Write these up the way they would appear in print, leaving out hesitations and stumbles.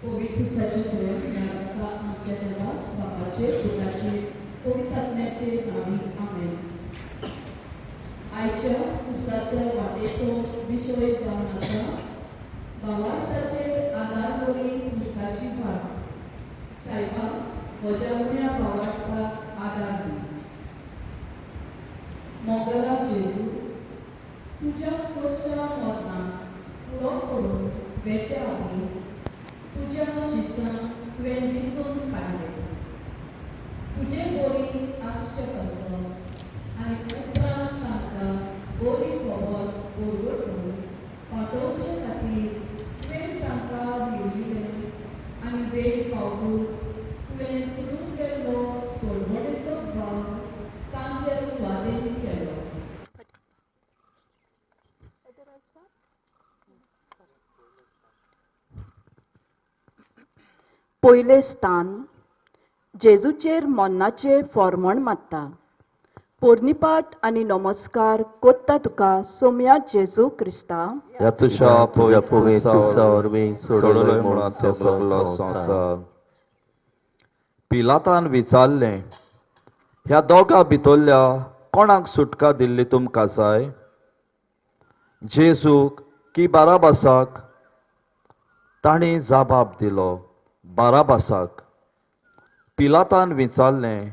पवित्र ह्या आमच्या देवा बापाचे, पुताचे, पवित्र आत्म्याचे नांवी, आमेन. आयच्या खुर्साच्या वाटेचो विशय जावन आसा भावार्थाचेर आदार करी खुर्साची वाट. सायबा, म्हज्या उण्या भावार्थाक आदार दी. मोगला जेजू, तुज्या कश्टा मरणाक फुडो करून वेच्या आदीं तुज्या शिसांक तुवें विचून काडले. तुजे बरी आसचे पासत आनी उपरांत तांकां बरी खबर बरवटून पाठोवचे खातीर तुवें तांकां निवडिलें आनी वेळ पावतूच तुवें सुरू केल्लो सोडवणेचो भाव तांचे स्वाधीन केलो. पयलें स्थान, जेजूचेर मन्नाचें फॉर्मण मारता. पोरणीपाठ आनी नमस्कार कोत्ता तुका सोम्या जेजू क्रिस्ता. ह्या तुज्या पवित्र खुर्सा वरवीं सोडलोय म्हणून तो सगलो संवसार. पिलातान विचारलें, ह्या दोगां भितरल्या कोणाक सुटका दिल्ली तुमकां जाय, जेजूक की बाराबासाक? तांणी जाबाब दिलो, बाराबासाक. पिलातान विचारलें,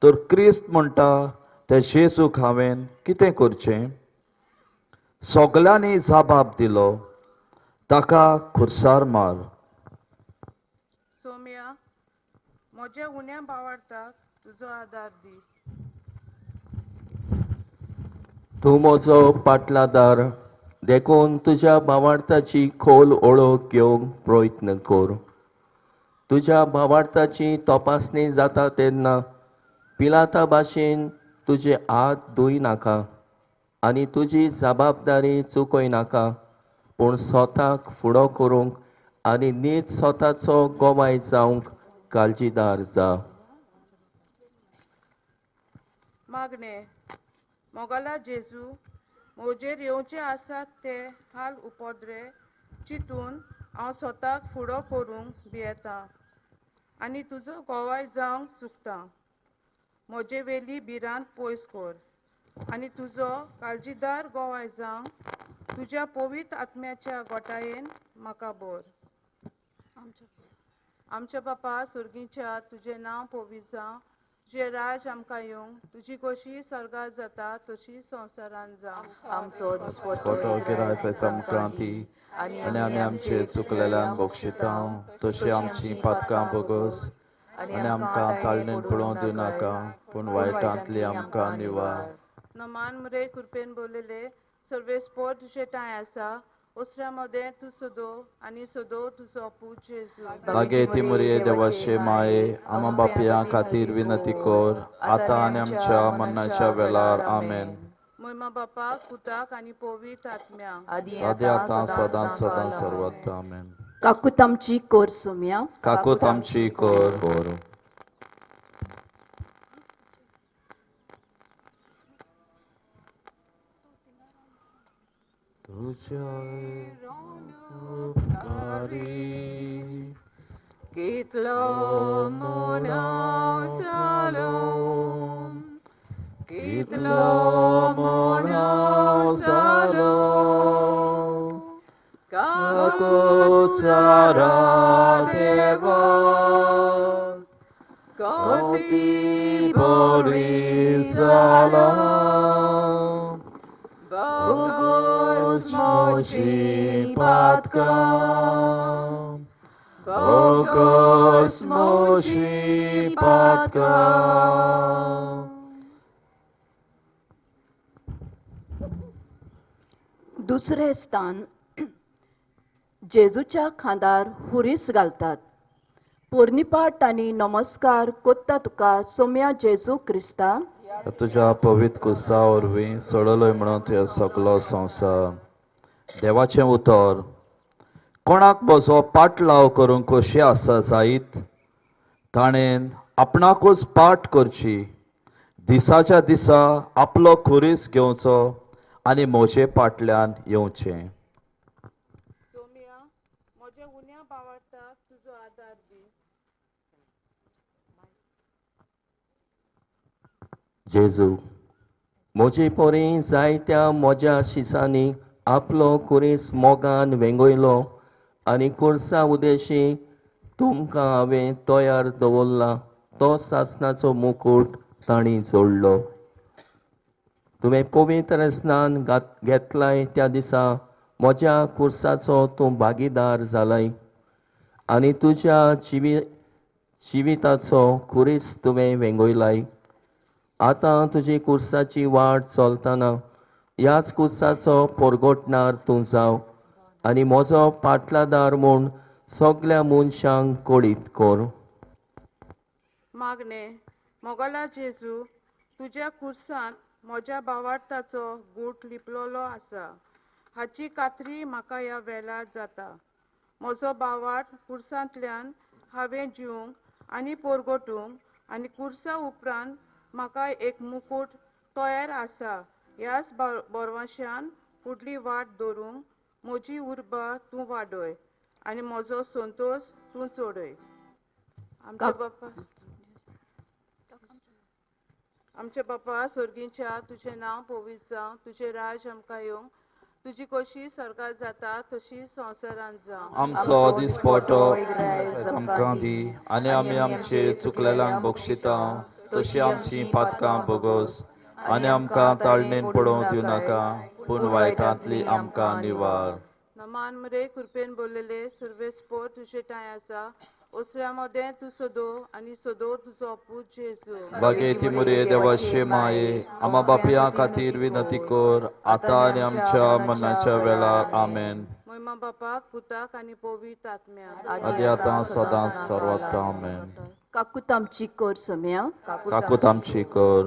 तर क्रिस्त म्हणटा त्या जेजूक हांवें कितें करचें? सगल्यांनी जाबाब दिलो, ताका खुर्सार मार. सोम्या, म्हज्या उण्या भावार्थाक तुजो आदार दी. तूं म्हजो पाटलादार, देखून तुज्या भावार्थाची खोल ओळख घेवंक प्रयत्न कर. तुज्या भावार्थाची तपासणी जाता तेन्ना पिलाता भाशेन तुजे हात धुय नाका आनी तुजी जबाबदारी चुकय नाका, पूण स्वताक फुडो करूंक आनी नीज स्वताचो गोवाय जावंक काळजीदार जा. मागणें. मोगाला जेजू, म्हजेर येवचे आसात ते हाल उपद्रे चिंतून हांव स्वताक फुडो करूंक भियेतां आनी तुजो गोवाय जावंक चुकता. म्हजे वेली भिरांत पयस कर आनी तुजो काळजीदार गोवाय जावंक तुज्या पवित्र आत्म्याच्या गोटायेन म्हाका भर. आमच्या बापा सुर्गीच्या, तुजें नांव पवित्र जावं, तुजें राज आमकां येवं, तुजी कशी स्वर्गार जाता तशी संवसारान जावं. आमचो दिसपट्टो गिरायक आमकां दी आनी आमी आमचे चुकलेल्यान बक्षिता तशी आमची पातकां बोगस आनी आमकां ताळणेन पळोवंक दिवनाका, पूण वायटांतली आमकां निवार. नमान मुरे, कृपेन बोललेले, सर्वेस्पोर तुजे ठांय आसा, ओसऱ्या मदें तूं सदो आनी सदो तुजो पूत जेजू. बागेती मुरये देवाचे माये, आमा बापया खातीर विनंती कर, आतां आनी आमच्या मरणाच्या वेळार. आमेन. मोयमा बापाक, पुताक आनी पवित्र आत्म्याक. आदी आतां सदां सदां सर्वत्र. आमेन. काकूत आमची कोर सोम्या. काकूत आमची कर. तुझ्या उपकारी कितलो म्हूण हांव जालो, कितलो म्हूण हांव जालो, काकुचारा देवा, कती बरी जाला, बोगस म्हजी पातकां, बोगस म्हजी पातकां. दुसरें स्थान, जेजूच्या खांदार हुरीस घालतात. पोरणीपाठ आनी नमस्कार कोत्ता तुका सोम्या जेजू क्रिस्ता. तुज्या पवित्र कुसा वरवीं सोडलोय म्हणून तुज्या सगलो संवसार. देवाचें उतर, कोणाक म्हजो पाटलाव करूंक खोशी आसा जायत, ताणें आपणाकूच पाट करची, दिसाच्या दिसा आपलो खुरीस घेवचो आनी म्हजे पाटल्यान येवचें. सोम्या, म्हज्या उण्या भावार्थाक तुजो आदार दी. जेजू, म्हजे परी जायत्या म्हज्या शिसांनी आपलो कुरीस मोगान वेंगयलो आनी कुर्सा उदेशी तुमकां हांवें तयार दवरला तो सासणाचो मुकूट तांणी जोडलो. तुवें पवित्र स्नान घेतलाय त्या दिसा म्हज्या कुर्साचो तूं भागीदार जालाय आनी तुज्या जिविताचो कुरीस तुवें वेंगयलाय. आतां तुजी कुर्साची वाट चलतना ह्याच कुर्साचो परगटणार तूं जाव आनी म्हजो पाटलादार म्हूण सगल्या मनशांक कळीत कर. मागणें. मोगला जेजू, तुज्या कुर्सांत म्हज्या भावार्थाचो गूट लिपलोलो आसा हाची खात्री म्हाका ह्या वेळार जाता. म्हजो भावार्थ कुर्सांतल्यान हांवें जिवंक आनी पोरगोटूंक आनी कुर्सा उपरांत म्हाका एक मुकूट तयार आसा ह्याच बोरवाशान फुडली वाट दवरूंक म्हजी उर्बा तूं वाडय आनी म्हजो संतोश तूं चडय. आमच्या बापा, आमच्या बापा सर्गीच्या, तुजें नांव पवित्र जावं, तुजें राज आमकां येवं, तुजी कशी सरकार जाता तशी संवसारांत जावं. आमचो दिसपटो आमकां दी आनी आमी आमचे चुकलेल्यांक बक्षिता तशी आमची पातकां बोगस आनी आमकां ताळणेन पडोवंक दिवं नाका, पूण वायटांतली आमकां निवार. नमान मरे, कृपेन बोललेले, सर्वेस्पोर तुजे ठांय आसा, ओसऱ्या मदें तूं सदो आनी सदो तुजो पूत जेजू. बागेती मुरे देवाचे माये, आमा बापया खातीर विनंती कर, आतां आनी आमच्या मरणाच्या वेळार. आमेन. मोहिमा बापाक, पुताक आनी पवित्र आत्म्याक, आदी आतां सदांच सर्वात. आमेन. काकूत आमची कर सोम्या. काकूत आमची कर.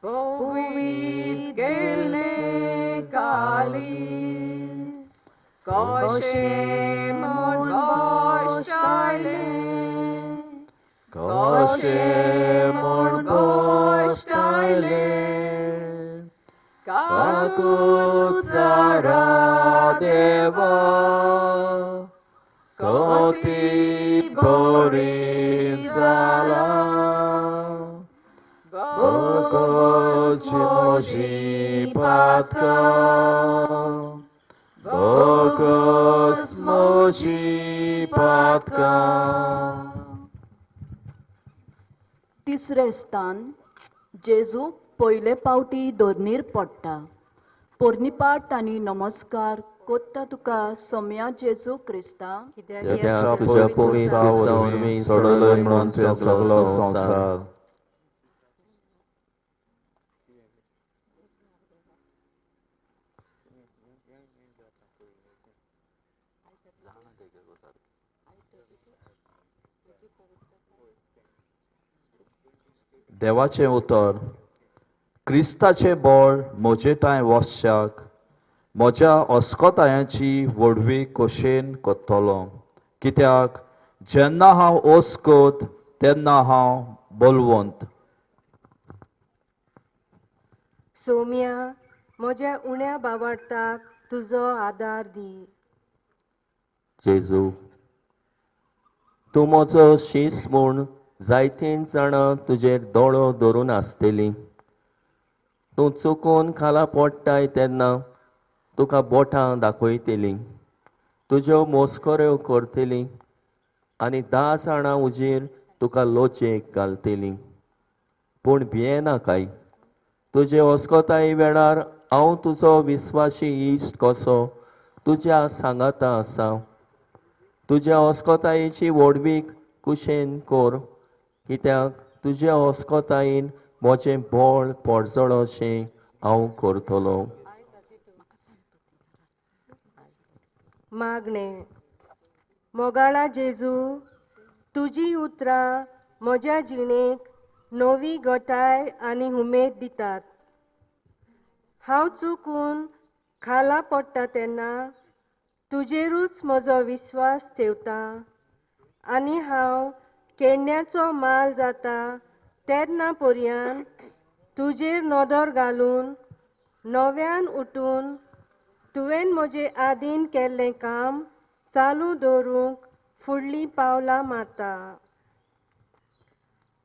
पवित्र गेले कालीस कशें म्हूण बश्टायलें, कशें म्हूण बश्टायलें, काकूत सारा देवा, कती बरी जाला, बोगोस म्हजी पातकां, बोगोस म्हजी पातकां. तिसरें स्थान, जेजू पयले पावटी दोर्नीर पडटा. पोरणीपाट आनी नमस्कार कोत्ता तुका सोम्या जेजू क्रिस्ता. कित्याक तुज्या पवित्र कुर्सा वरवीं सोडलोय म्हणून तुवें सगलो संवसार. देवाचें उतर, क्रिस्ताचें बळ म्हजे ठांय वसच्याक म्हज्या अस्कोतायांची व्हडवी खोशेन करतलो, कित्याक जेन्ना हांव ओस्कोत तेन्ना हांव बलवंत. सोम्या, म्हज्या उण्या बावडताक तुजो आदार दी. जेजू, तूं म्हजो शीस म्हूण जायतीं जाणां तुजेर दोळो धरून आसतलीं. तूं चुकून खाला पडटाय तेन्ना तुका बोटां दाखयतलीं, तुज्यो मोस्कऱ्यो करतलीं आनी 10 जाणां उजीर तुका लोचेक घालतलीं. पूण भियेनाकाय, तुजे अस्कोताये वेळार हांव तुजो विस्वाशी इश्ट कसो तुज्या सांगाता आसा. तुज्या अस्कोतायेची व्हडवीक कुशेन कर, कित्याक तुज्या अस्कोतायेन म्हजें बळ पोरजळोशें हांव करतलो. मागणें. मोगाळा जेजू, तुजी उतरां म्हज्या जिणेक नवी गटाय आनी उमेद दितात. हांव चुकून खाला पडटा तेन्ना तुजेरूच म्हजो विस्वास ठेवता आनी हांव केडण्याचो माल जाता तेन्ना पर्यंत तुजेर नदर घालून नव्यान उठून तुवें म्हजे आदीन केल्लें काम चालू दवरूंक फुडलीं पावलां मारता.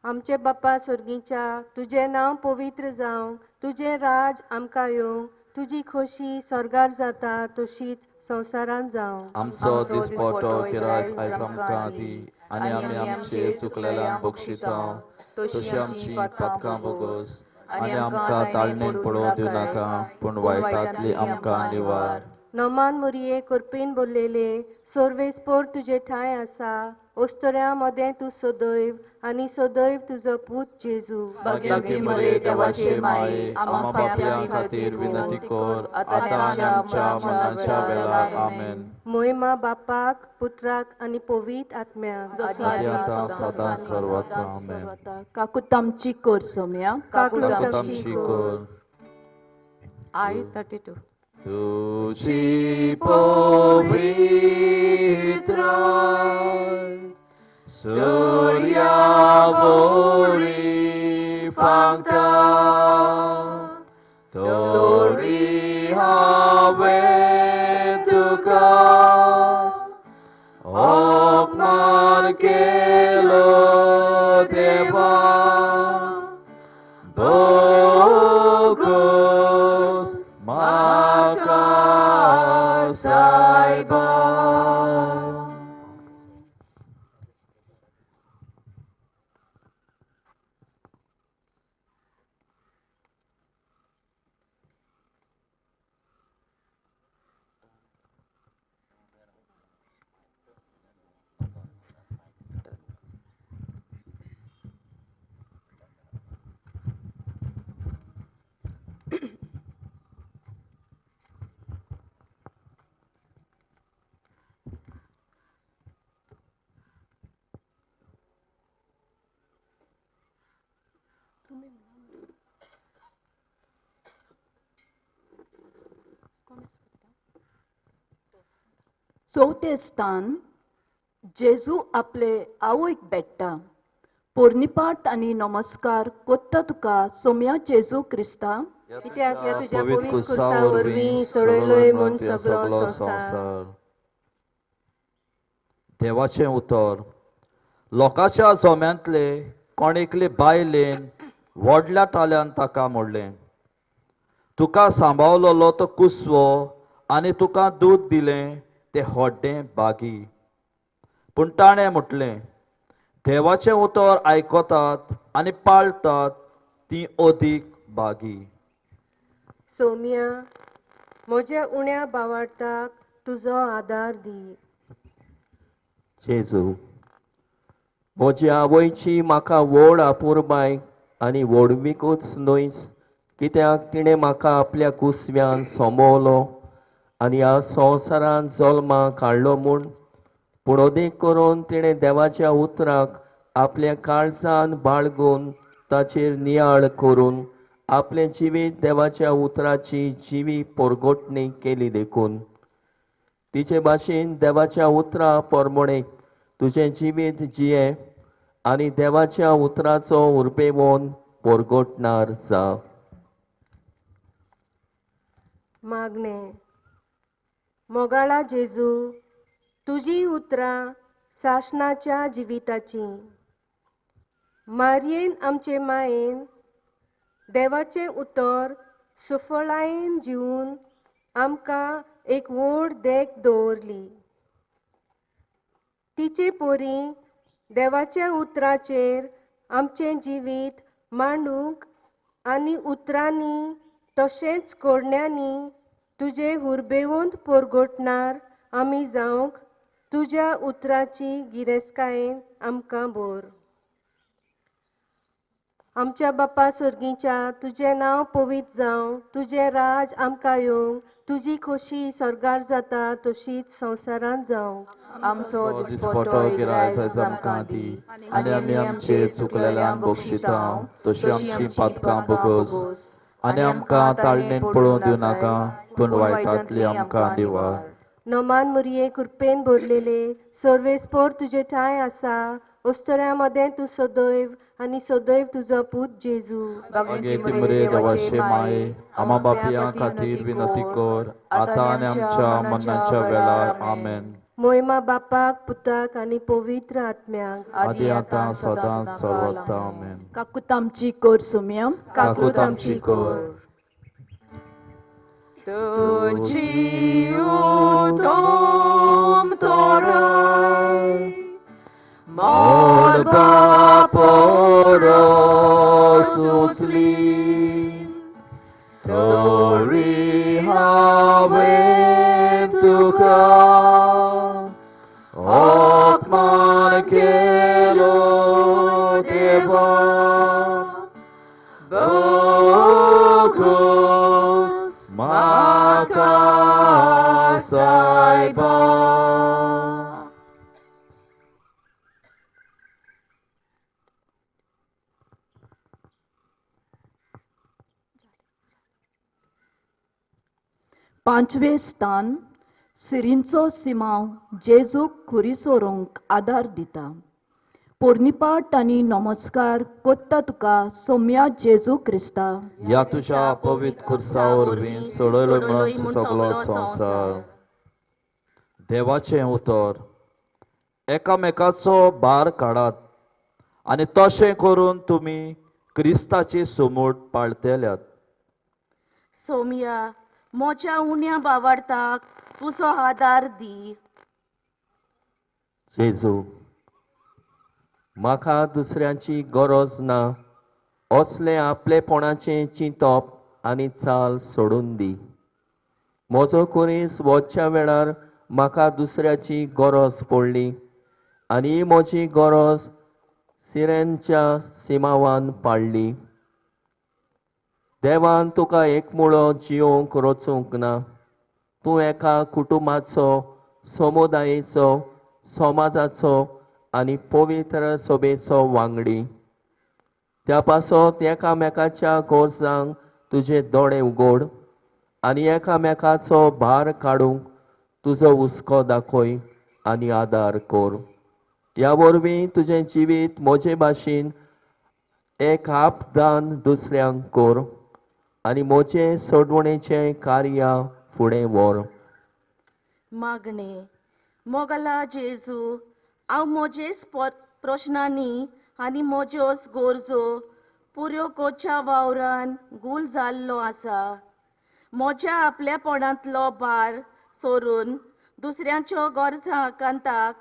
आमचे बापा सोर्गीच्या, तुजें नांव पवित्र जावं, तुजें राज आमकां येवं, तुजी खोशी स्वर्गार जाता तशीच संवसारांत जावं. आमचो दिसपटो किरास आयज आमकां दी आनी आमी आमचे चुकलेल्यांक बक्षिता तशी आमची पातकां बोगस आनी आमकां ताळणेन पडोवंक दिवनाका, पूण वायटांतली आमकां निवार. नमान मुरये कृपेन बोल्लेले, सर्वेस्पोर तुजे ठांय आसा, ओस्तोऱ्या मदें तूं सदैव आनी सदैव तुजो पूत जेजू. भाग्यवती मरे देवाचे माये, आमा पापयां खातीर विनंती कर आतां आनी आमच्या मरणाच्या वेळार. आमेन. मोहिमा बापाक, पुत्राक आनी पवित्र आत्म्याक. जसो आदी आदी आतां आसा, सदां सर्वथा. आमेन. सर्वथा. काकूत आमची कर सोम्या. काकूत काकूत आमची आमची कर. कर. I 32. तुजी पवित्र सुर्या वरी फांकता तोरी हांवें तुका अपमान केलो देवा, बोगोस म्हाका सायबा. चवथें स्थान, जेजू आपले आवयक भेट्टा. पोरणीपाट आनी नमस्कार कोत्ता तुका सोम्या जेजू क्रिस्ता, कित्याक ह्या तुज्या पवित्र पवित्र कुर्सा कुर्सा वरवीं वरवीं सोडलोय सोडयलोय म्हूण म्हूण तुवें सगलो सगलो संवसार. संवसार. देवाचें उतर. लोकांच्या जोम्यांतले कोण एकले बायलेन व्हडल्या ताल्यान ताका म्हणलें, तुका सांबावलोलो तो कुसवो आनी तुका दूद दिलें तें होड्डें बागी. पूण ताणें म्हटलें, देवाचें उतर आयकतात आनी पाळटात तीं अदीक बागी. सोम्या, म्हज्या उण्या भावार्थाक तुजो आदार दी. जेजू, म्हज्या आवयची म्हाका व्हड अपुरबाय आनी व्हडविकूच न्हय, कित्याक तिणें म्हाका आपल्या कुसव्यान सोंबवलो आनी ह्या संवसारांत जल्माक हाडलो म्हूण, पूण अदीक करून तिणें देवाच्या उतराक आपल्या काळजान बाळगून ताचेर नियाळ करून आपलें जिवीत देवाच्या उतराची जिवी परगटणी केली. देखून तिचे भाशेन देवाच्या उतरा प्रमाणे तुजें जिवीत जिये आनी देवाच्या उतराचो उर्बेवन परगटणार जा. मागणें. मोगाळा जेजू, तुजी उतरां सासणाच्या जिविताचीं. मारयेन आमचे मायेन देवाचें उतर सुफळायेन जिवन आमकां एक व्हड देख दवरली. तिचे पोरी देवाच्या उतराचेर आमचें जिवीत मांडूंक आनी उतरांनी तशेंच कोरण्यांनी तुजें हुर्बेवंत परगटणार आमी जावंक तुज्या उतराची गिरेस्तकायेन आमकां भर. आमच्या बापा सर्गीच्या, तुजें नांव पवित्र जावं, तुजें राज आमकां येवं, तुजी खोशी स्वर्गार जाता तशीच संवसारांत जावं. आमचो दिसपटो गिरायक आमकां दी आनी आमी आमचे चुकलेल्यांक बक्षिता तशी आमची पातकां बोगस आनी आमकां ताळणेन पळोवन दिवनाका, पूण वायटांतली आमकां निवार. नमान मुरये कृपेन भरलेले, सर्वेस्पोर तुजे ठांय आसा, अस्तुऱ्यां मदें तूं सदैव आनी सदैव तुजो पूत जेजू. मागीर मरे देवाचे माये, आमा बापया खातीर विनंती कर, आतां आनी आमच्या मरणाच्या वेळार. आमेन. मोहिमा बापाक, पुताक आनी पवित्र आत्म्याक. आदी, आतां, सदां, सर्वता. आमेन. काकूत आमची कर सोम्या. काकूत आमची कर. तुझी उतोम तोराय मोडपा पोरस उचली, तरी हांवें तुका अपमान केलो देवा, बोगोस म्हाका सायबा. पांचवें स्थान, सिरींचो सिमांव जेजूक खुरीस व्हरूंक आदार दिता. पोरणीपाट आनी नमस्कार कोत्ता तुका सोम्या जेजू क्रिस्ता. ह्या तुज्या पवित्र खुर्सा वरवीं सोडयलो म्हणून सगलो संवसार. देवाचें उतर. एकामेकाचो भार काडात आनी तशें करून तुमी क्रिस्ताची सुमूट पाळतेल्यात. सोमया, म्हज्या उण्या बावडताक तुजो आदार दी. जेजू, म्हाका दुसऱ्यांची गरज ना असलें आपलेपणाचें चिंतप आनी चाल सोडून दी. म्हजो खुरीस वचच्या वेळार म्हाका दुसऱ्याची गरज पडली आनी ही म्हजी गरज सिरेनच्या सिमावान पाडली. देवान तुका एकमुळो जियोंक रचूंक ना. तूं एका कुटुंबाचो, समुदायेचो, समाजाचो आनी पवित्र सभेचो वांगडी. त्या पासत एकामेकाच्या गरजांक तुजे दोळे उगड आनी एकामेकाचो भार काडूंक तुजो हुस्को दाखय आनी आदार कर. ह्या वरवीं तुजें जिवीत म्हजे भाशेन एक आपदान दुसऱ्यांक कर आनी म्हजें सोडवणेचें कार्य फुडें व्हर. मागणें. मोगला जेजू, हांव म्हजेच प्रश्नांनी आनी म्हज्योच गरजो पुऱ्यो कोच्या वावरान गूल जाल्लो आसा. म्हज्या आपलेपणांतलो भार सोरून दुसऱ्यांच्यो गरजां आकांताक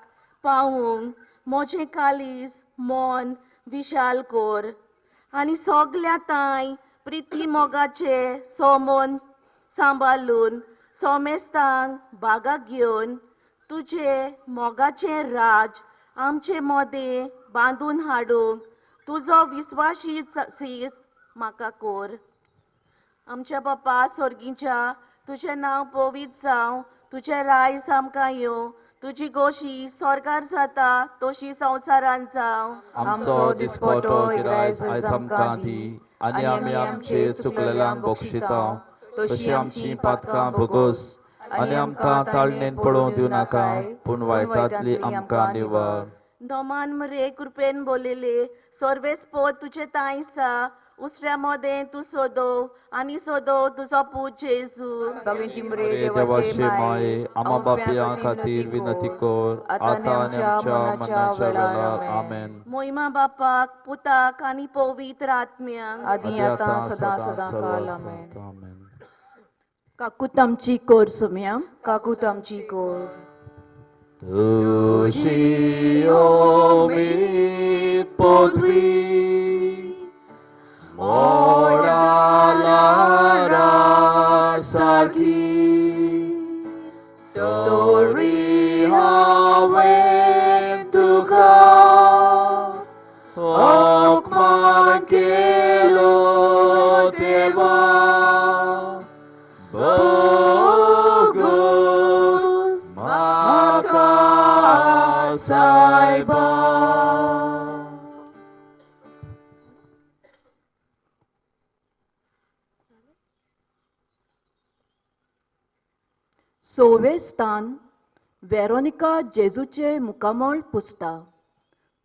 पावूंक म्हजें कालीज मन विशाल कर आनी सगल्या तांय प्रिती मोगाचे सोमोन सांबाळून सोमेस्तांक बागाक घेवन तुजे मोगाचें राज आमचे मदें बांदून हाडूंक तुजो विस्वाशी सीस म्हाका कोर. आमच्या बापा सोर्गीच्या, तुजें नांव पवित्र जावं, तुजें रायज आमकां येवं, तुजी गोशी स्वर्गार जाता तशी संवसारान जावं. आमचो दिसपटो गिरायज आयज आमकां दी आनी आमी आमचे चुकलेल्यांक बक्षिता तशी आमची पातकां भोगोस आनी आमकां ताळणेन पडोवंक दिवं नाका, पूण वायटांतली आमकां निवार. दोमान मरे कृपेन बोलिले, सर्वेस्पोत तुजे तांयसा, उसऱ्या मदें तूं सोदो आनी सोदो तुजो पूत जेजू. भगवंती मरे देवाचे माये, आमा बापया खातीर विनंती कर, आतां आनी आमच्या मरणाच्या वेळार. आमेन. मोहिमा बापाक, पुताक आनी पवित्र आत्म्याक. आदी, आतां, सदां सदां काल. आमेन. आमेन. काकूत आमची कर सोम्या. काकूत आमची कोर. तुजी ओमीत पदवी मोडाला सारखी, तरी हांवें तुका अपमान केलो देवा, बोगोस म्हाका सायबा. सवें स्थान, वेरोनिका जेजूचें मुखामळ पुसता.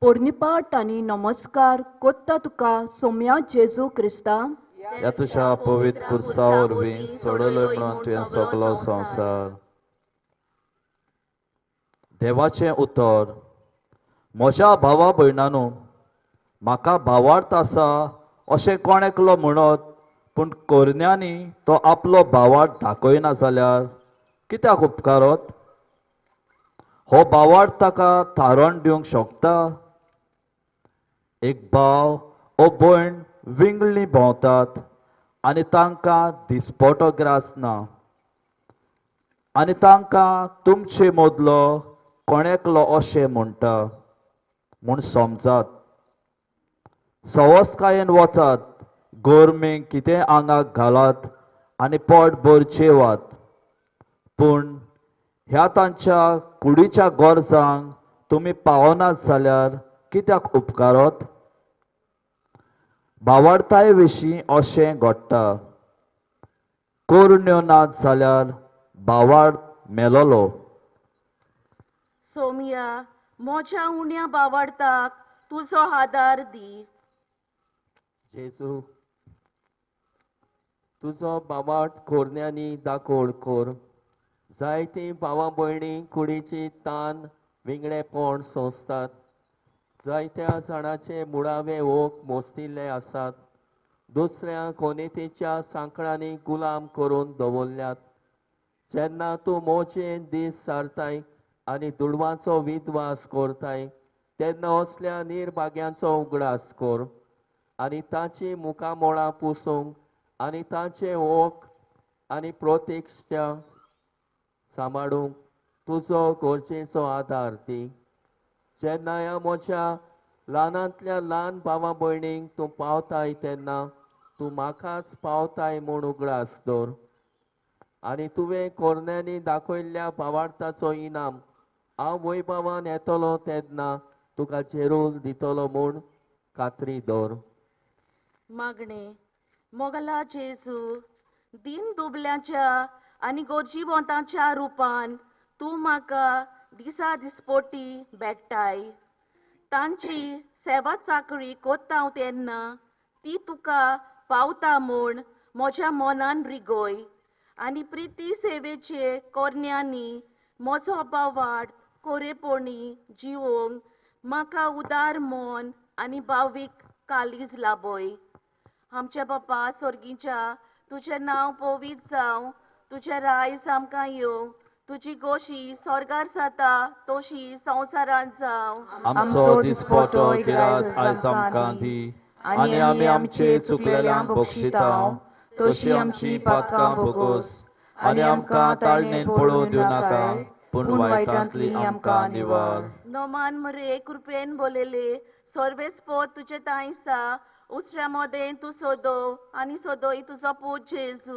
पोरनीपाट आनी नमस्कार कोत्ता तुका सोम्या जेजू क्रिस्ता. ह्या तुज्या पवित्र कुर्सा वरवीं सोडलोय म्हणून तुवें सगलो संवसार. देवाचें उतर. म्हज्या भावा भयणानू, म्हाका भावार्थ आसा अशें कोण एकलो म्हणत पूण कोरन्यांनी तो आपलो भावार्थ दाखयना जाल्यार कित्याक उपकारत? हो भावार्थ ताका थारण दिवंक शकता? एक भाव ओ भयण विंगळी भोंवतात आनी तांकां दिसपटो ग्रास ना आनी तांकां तुमचे मदलो कोण एकलो अशें म्हणटा म्हूण समजात. सवसकायेन वचात, गोरमेक कितें आंगाक घालात आनी पोटभर जेवात, पूण ह्या तांच्या कुडीच्या गरजांक तुमी पावनात जाल्यार कित्याक उपकारत? भावार्थाय विशीं अशें घडटा, कोरण्यो नात जाल्यार भावार्थ मेलोलो. सोमया, म्हज्या उण्या बावडताक तुजो आदार दी. जेजू, तुजो बाबाट कोरन्यांनी दाकोड कोर. जायतीं भावा भयणी कुडीची तान विंगडेपण सोंसतात. जायत्या जाणाचे मुळावे ओक मोस्तिल्ले आसात. दुसऱ्या कोनेतेच्या सांकळांनी गुलाम करून दवरल्यात. जेन्ना तूं मोजेन दीस सारताय आनी दुडवांचो विद्वास करताय तेन्ना असल्या निर्भाग्यांचो उगडास कर आनी तांची मुखामोळां पुसूंक आनी तांचे ओक आनी प्रतिश्ठा सांबाळूंक तुजो गरजेचो आदार दी. जेन्ना ह्या म्हज्या ल्हानांतल्या ल्हान भावा भयणींक तूं पावताय तेन्ना तूं म्हाकाच पावताय म्हूण उगडास दवर आनी तुवें कोरन्यांनी दाखयल्ल्या भावार्थाचो इनाम हांव वैभवान येतलो तेन्ना तुका जेरूल दितलो म्हूण खात्री दवर. मागणें. मोगला जेजू, दीन दुबल्याच्या आनी गोरजीवंताच्या रुपान तूं म्हाका दिसा दिसपोटी भेट्टाय. तांची सेवा चाकरी कोत्ता हांव तेन्ना ती तुका पावता म्हूण म्हज्या मनान रिगोय आनी प्रिती सेवेचे कोरन्यांनी म्हजो बावाड कोरेपणी जिवोंक म्हाका उदार मन आनी भावीक कालीज लाबय. आमच्या बापा सोर्गीच्या, तुजें नांव पवित्र जावं, तुजें रायज आमकां येवं, तुजी गोशी स्वर्गार जाता तशी संवसारांत जावं. आमचो दिसपटो गिरास आयज आमकां दी आनी आमी आमचे चुकलेल्यांक बक्षिता तशी आमची पातकां भोगोस आनी आमकां ताळणेन पळोवं दिवं नाका, पूण वायटांतली आमकां निवार. नोमान मरे, कृपेन बोलेले, सर्वेस्पोत तुजे तांयसा, उसऱ्या मोदें तूं सोदो आनी सोदोय तुजो पूत जेजू.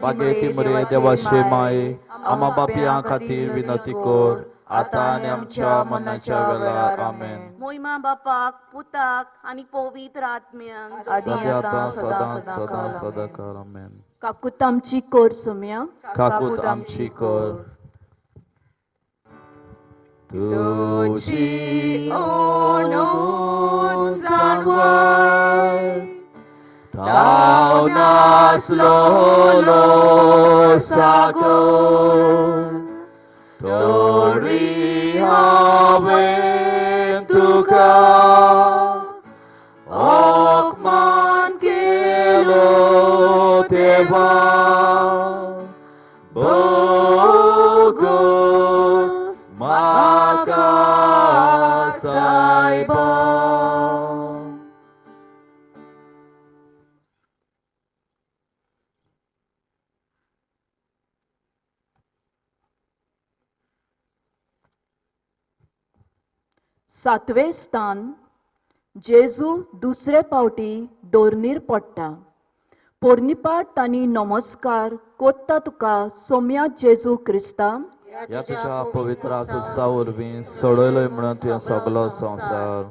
बागेती मरे देवाचे माये, आमा बापयां खातीर विनंती कर, आतां आनी आमच्या मनाच्या वेळार. आमेन. मोहिमा बापाक, पुताक आनी पवित्र आत्म्यांक. आदी, सद्या, आतां, आतां, सदां, सदां, सदां सदां काल. सदां काल. आमेन. काकूत आमची कर सोम्या. काकूत आमची कर. तुजी ओनून जाणवय ताव नासलोलो सागर, तरी हांवें तुका अपमान केलो देवा, बोगोस म्हाका सायबा. सातवें स्थान. जेजू दुसरे पावटी दोर्नीर पडटा. पोरनीपाट आनी नमस्कार कोत्ता तुका सोम्या जेजू क्रिस्ता. ह्या तुज्या पवित्र कुर्सा वरवीं सोडयलोय म्हणून तुवें सगलो संवसार.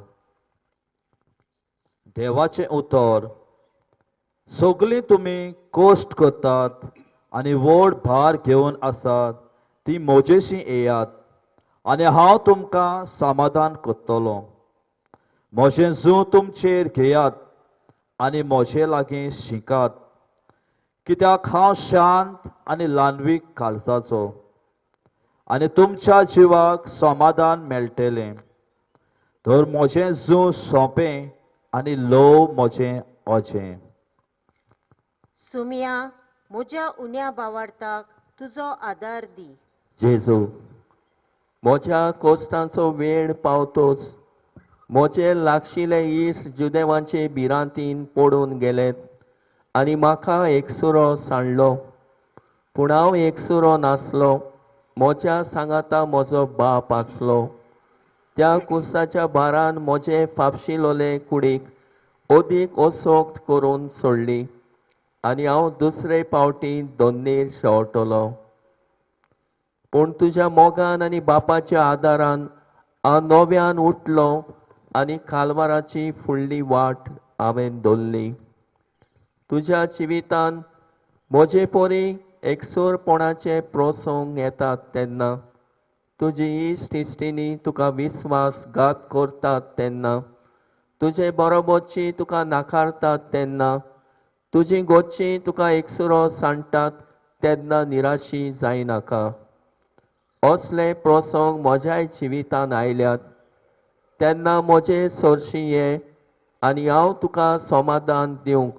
देवाचें उतर. सगलीं तुमी कश्ट करतात आनी व्हड भार घेवन आसात ती म्हजेशी येयात आनी हांव तुमकां समाधान करतलो. म्हजें जूं तुमचेर घेयात आनी म्हजे लागीं शिकात, कित्याक हांव शांत आनी ल्हानवीक काळजाचो, आनी तुमच्या जिवाक समाधान मेळटलें. तर म्हजें जूं सोंपें आनी ल्हव म्हजें ओजें. सुमिया, म्हज्या उण्या बावार्थाक तुजो आदार दी. जेजू, म्हज्या कोश्टांचो वेळ पावतोच म्हजे लागशिले इश्ट जुदेवांचे भिरांतीन पडून गेलेत आनी म्हाका एकसुरो सांडलो. पूण हांव एकसुरो नासलो, म्हज्या सांगाता म्हजो बाप आसलो. त्या कुर्साच्या भारान म्हजे फापशिलोले कुडीक अदीक असोक्त करून सोडली आनी हांव दुसरे पावटी दोन्नेर शेवटलो. पूण तुज्या मोगान आनी बापाच्या आदारान हांव नव्यान उठलो आनी कालवाराची फुडली वाट हांवें धरली. तुज्या जिवितान म्हजे परी एकसुरपणाचे प्रसंग येतात तेन्ना, तुजी इश्ट इश्टिणी तुका विस्वासघात करतात तेन्ना, तुजे बरोबरची तुका नाकारतात तेन्ना, तुजी गोची तुका एकसुरो सांडटात तेन्ना निराशी जायनाका. असले प्रसंग म्हज्याय जिवितान आयल्यात तेन्ना म्हजे सरशी ये आनी हांव तुका समाधान दिवंक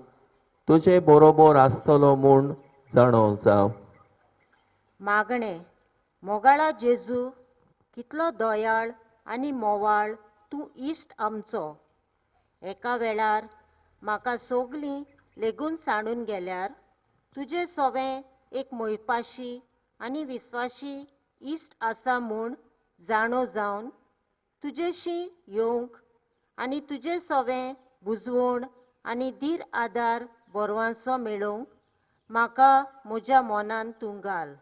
तुजे बरोबर आसतलो म्हूण जाणो जाव. मागणें. मोगाळा जेजू, कितलो दयाळ आनी मोवाळ तूं इश्ट आमचो. एका वेळार म्हाका सोगलीं लेगून सांडून गेल्यार तुजें सोवें एक मोयपाशी आनी विस्वाशी इश्ट आसा म्हूण जाणो जावन तुजेशी येवंक आनी तुजें सोवें बुजवण आनी धीर आदार बरवांसो मेळोवंक म्हाका म्हज्या मनान तूं घाल.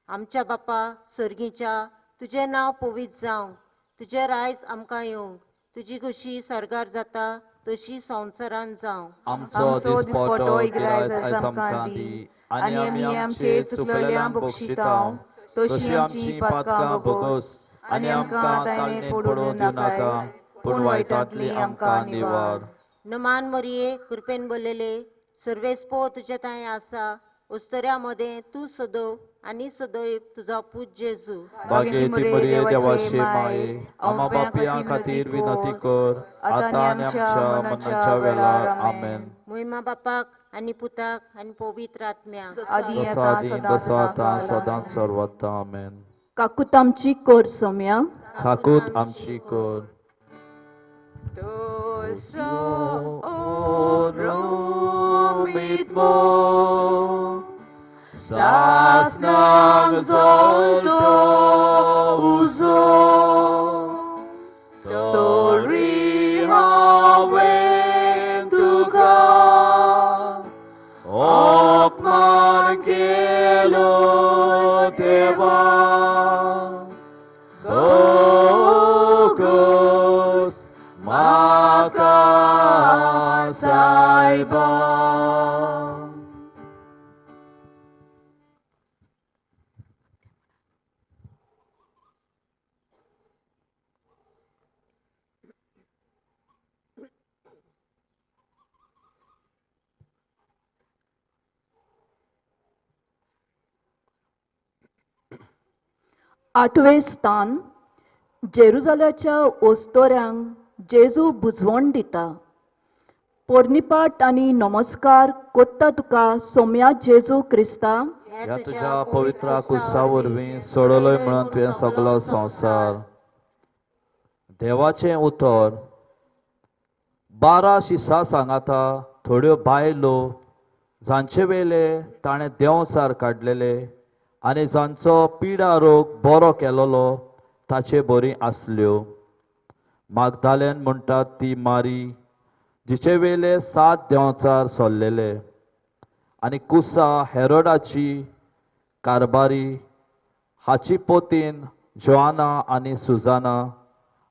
आमच्या बापा सर्गीच्या, तुजें नांव पवित्र जावं, तुजें रायज आमकां येवंक, तुजी खोशी सर्गार जाता तशी संवसारान जावं. आमचो दिसपटो गिरायस आयज आमकां दी, आनी आमी आमचे चुकलेल्यांक बक्षितांव, तशी आमची पातकां भोगोस, आनी आमकां ताळणेन पडून दिवनाका, पूण वायटांतली आमकां निवार. नमान मोरये, कृपेन बोललेले, सर्वेस्पो तुजे तांय आसा, उस्तऱ्या मदें तूं सदव आनी सदैव तुजो पूत जेजू. बागेती मरिये देवाचे माये, आमा बापयां खातीर विनंती कर, आतां आनी आमच्या मरणाच्या वेळार. आमेन. मोहिमा बापाक आनी पुताक आनी पवित्र आत्म्याक. आदी तसो आतां आदी सदां तसो आतां सदां सदांच सर्वता. आमेन. काकूत आमची कर सोम्या. काकूत आमची कर. Sasnang zolto uzo Tori hawen tuka Okman kelo deva Bogos maka saiba. आठवें स्थान जेरुजाल्याच्या ओस्तोऱ्यांक जेजू बुजवण दिता. पोरणीपाट आनी नमस्कार कोत्ता तुका सोम्या जेजू क्रिस्ता. ह्या तुज्या पवित्र कुसा वरवीं सोडलोय म्हणून तुवें सगलो संवसार. देवाचें उतर. 12 शिसां सांगाता थोड्यो बायलो जांचे वेले ताणें देंवचार काडलेले आनी जांचो पिडा रोग बरो केलोलो ताचे बरी आसल्यो. मागदाल्यान म्हणटात ती मारी, जिचे वेले 7 देंवचार सोल्लेले, आनी कुसा हेरोडाची कारबारी हाची पोतीन जोआना आनी सुजाना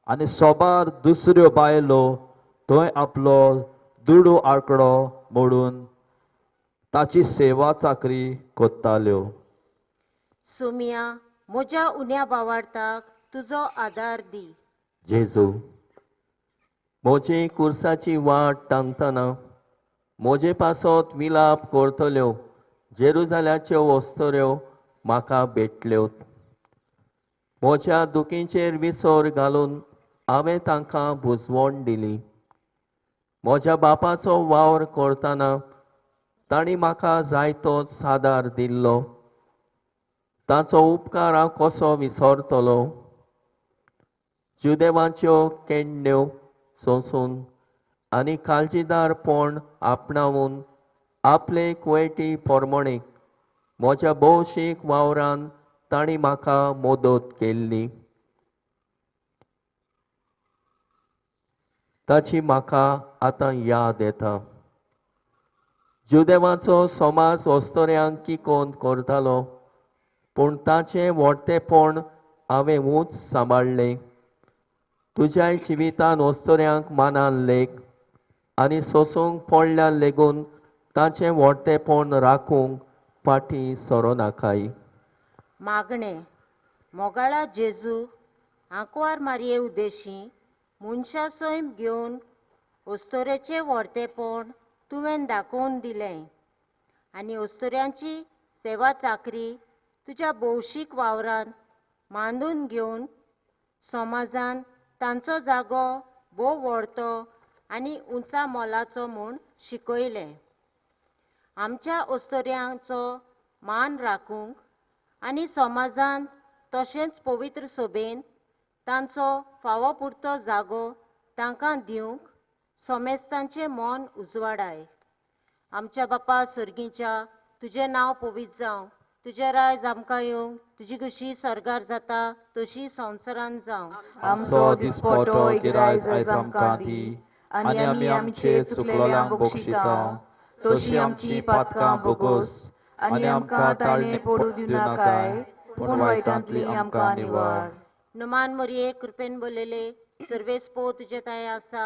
आनी सोबार दुसऱ्यो बायलो थंय आपलो दुडू आंकडो मोडून ताची सेवा चाकरी कोत्ताल्यो. सुमिया, म्हज्या उण्या बावार्थाक तुजो आदार दी. जेजू, म्हजी कुर्साची वाट तांगतना म्हजे पासत विलाप करतल्यो जेरुजाल्याच्यो वस्तऱ्यो म्हाका भेटल्यो. म्हज्या दुखींचेर विसर घालून हांवें तांकां बुजवण दिली. म्हज्या बापाचो वावर करतना तांणी म्हाका जायतोच आदार दिल्लो. ताचो उपकार हांव कसो विसरतलो? जुदेवाच्यो केंड्यो सोंसून आनी काळजीदारपण आपणावन आपले कुवेटी पोरमणेक म्हज्या भौशीक वावरान तांणी म्हाका मदत केल्ली. ताची म्हाका आतां याद येता. जुदेवाचो समाज अस्तोऱ्यांक किकोंत करतालो, पूण ताचें व्हडतेपण हांवें ऊंच सांबाळ्ळें. तुज्याय जिवितान अस्तोऱ्यांक मानान लेख आनी सोसूंक पडल्यार लेगून ताचें व्हडतेपण राखूंक फाटीं सरो नाकाय. मागणें. मोगाळा जेजू, आंकवार मारये उदेशी मनशा सैम घेवन अस्तोरेचें व्हडतेपण तुवें दाखोवन दिलें आनी अस्तोऱ्यांची सेवा चाकरी तुज्या भौशीक वावरान मांडून घेवन समाजान तांचो जागो भोव व्हडतो आनी उंचा मोलाचो म्हूण शिकयलें. आमच्या अस्तोऱ्यांचो मान राखूंक आनी समाजान तशेंच पवित्र सभेन तांचो फावो पुरतो जागो तांकां दिवंक समेस्तांचें मन उजवाडाय. आमच्या बापा सर्गीच्या, तुजें नांव पवित्र जावं, तुजें रायज आमकां येवं, तुजी खुशी स्वर्गार जाता तशी संवसारान जावं. आमचो दिसपटो गिरायज आयज आमकां दी आनी आमी आमचे चुकलोल्यांक बक्षिता तशी आमची पातकां बोगोस आनी आमकां ताळणे पडूं दिवनाकाय, पूण वायटांतली आमकां निवार. नुमान मोरये, कृपेन बोललेले, सर्वेस पो तुजे ताय आसा,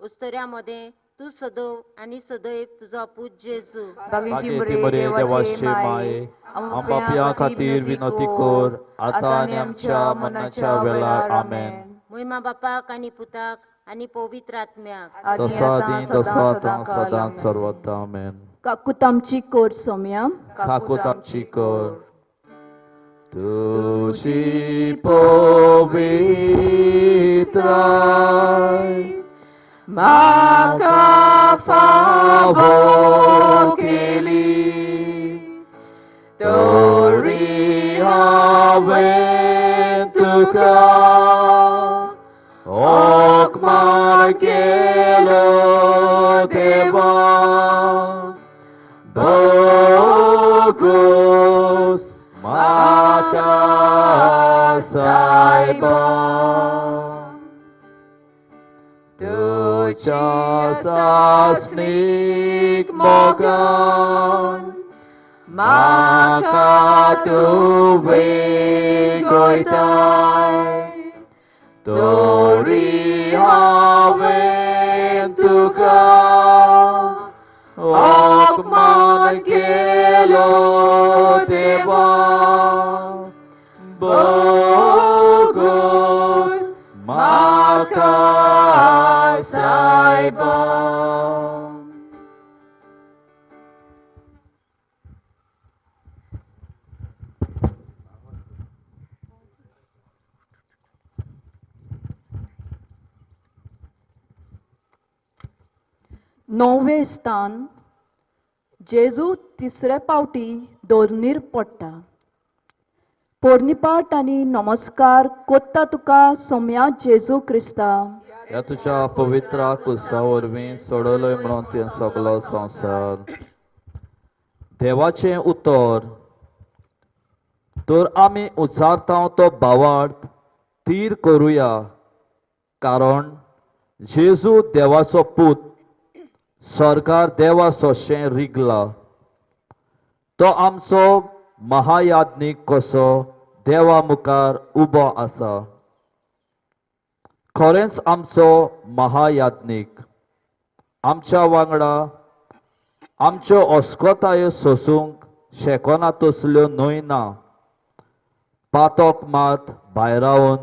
उस्तोऱ्या मदें तूं सदव आनी सदैव तुजो पूत जेजू. बागेती मरे देवाचे माये, आमच्या खातीर विनवती कर आतां आनी आमच्या मरणाच्या वेळार. आमेन. मोहिमा बापाक आनी पुताक आनी पवित्र आत्म्याक. तसो आदी तसो आतां सदांच सर्वत्र. आमेन. काकूत आमची कोर सोम्या. काकूत आमची कर. तुजी पवित्राय म्हाका फावो केली, तरी हांवें तुका ओकमान केलो देवा. बोगोस म्हाका सायबा, तुज्या सासणीक मोगान म्हाका तूं वेगयताय, तरी हांवें तुका अपमान केलो देवा. बोगोस म्हाका सायबा. णववें स्थान. जेजू तिसरे पावटी दोर्नीर पडटा. पोरनीपाट आनी नमस्कार कोत्ता तुका सोम्या जेजू क्रिस्ता. ह्या तुज्या पवित्र कुसा वरवीं सोडवलय म्हणून तुवें सगलो संवसार. देवाचें उतर तर आमी उच्चारता तो भावार्थ थीर करुया, कारण जेजू देवाचो पूत सरकार देवा सोशें रिगला. तो आमचो महायाज्ञीक कसो देवा मुखार उबो आसा. खरेंच आमचो महायाज्ञीक आमच्या वांगडा आमच्यो अस्कोतायो सोसूंक शेकना तसल्यो न्हय ना, पातक मात भायरावन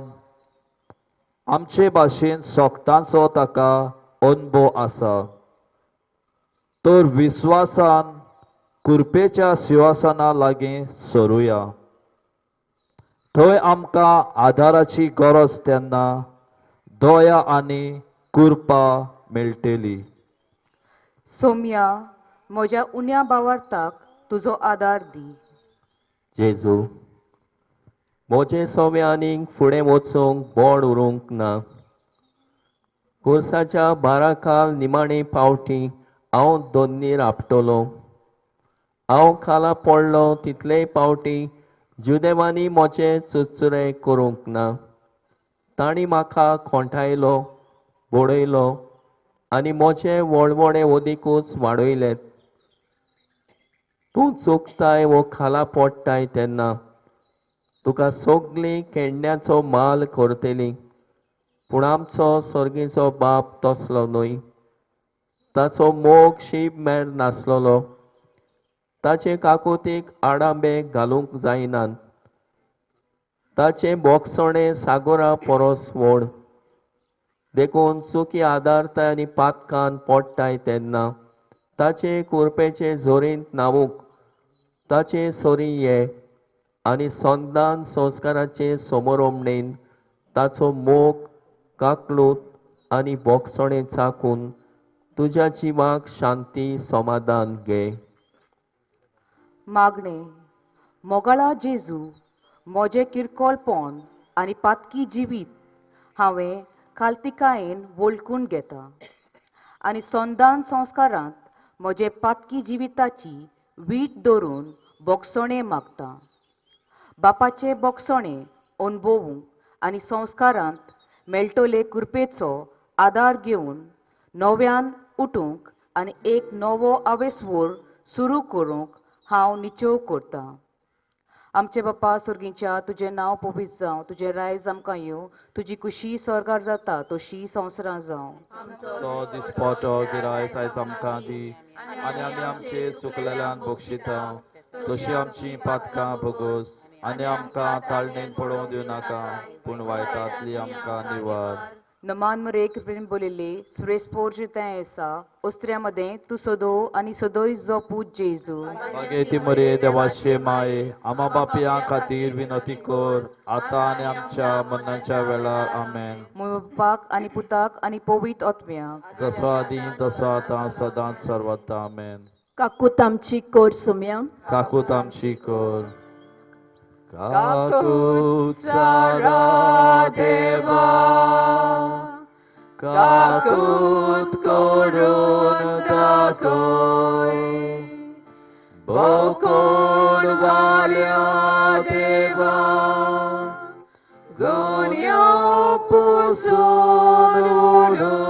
आमचे भाशेन सोगटांचो ताका अनुभव आसा. तर विस्वासान कुरपेच्या शिवासना लागीं सरुया. थंय आमकां आदाराची गरज तेन्ना दया आनी कृपा मेळटली. सोम्या, म्हज्या उण्या बावार्थाक तुजो आदार दी. जेजू, म्हजे सोवे आनीक फुडें वचूंक बोड उरूंक ना. कोर्साच्या बाराखाल निमाणे पावटी हांव दोन्नीर आपटलो. हांव खाला पडलो तितलेय पावटी जुदेवांनी म्हजे चुरचुरे करूंक ना. तांणी म्हाका खोंटायलो, बडयलो आनी म्हजे वळवळे अदिकूच वाडयले. तूं चुकताय वो खाला पडटाय तेन्ना तुका सगळीं केंड्याचो माल करतली, पूण आमचो सर्गीचो बाप तसलो न्हय. ताचो मोग शीब मेळ नासलेलो. ताचे काकुतीक आडांबे घालूंक जायनात. ताचें बोगसणें सागोरा परस व्हड. देखून चुकी आदारताय आनी पातकान पडटाय तेन्ना ताचे कुरपेचे जोरींत न्हावूंक ताचे सरी ये आनी संदान संस्काराचे समरोमणेन ताचो मोग काकलूत आनी बोगसणें चाकून तुज्या जिवाक शांती समाधान घे. मागणें. मोगाळा जेजू, म्हजें किरकोळपण आनी पातकी जिवीत हांवें खालतिकायेन वळखून घेता आनी संदान संस्कारांत म्हजे पातकी जिविताची वीट धरून बोगसणें मागता. बापाचे बोगसणें अणभवूंक आनी संस्कारांत मेळटले कृपेचो आदार घेवन नव्यान उठूंक आनी एक नवो आवेसवोर सुरू करूंक हांव निचेव करतां. आमचे बापा सर्गीच्या, तुजें नांव पवित्र जावं, तुजें रायज आमकां येवं, तुजी कुशी स्वर्गार जाता तशी संवसारां जावं. आमचो दिसपटो गिरायक आयज आमकां दी आनी आमी आमचे चुकलेल्यान बक्षिता तशी आमची पातकां भोगोस आनी आमकां ताळणेन पडोवंक दिवं नाका, पूण वायटांतली आमकां निवार. नमान मरे कृपेन बोलिल्ले सुरेश पोर्जितां आसा ओस्त्र्या मदें तूं सदो आनी सदोय जो पूत जेजू. मागीर ती मरे देवाचे माये आमा बापयां खातीर विनती कर आतां आनी आमच्या मरणाच्या वेळार. आमेन. बापाक आनी पुताक आनी पवित्र आत्म्याक, जसो आदी तसो आतां सदांच सर्वता. आमेन. काकूत आमची कर सोम्या. काकूत आमची कर. काकूत सारा देवा काकूत करून दाखय, बोकोड वाल्या देवा गुन्यांव पुसून उडय.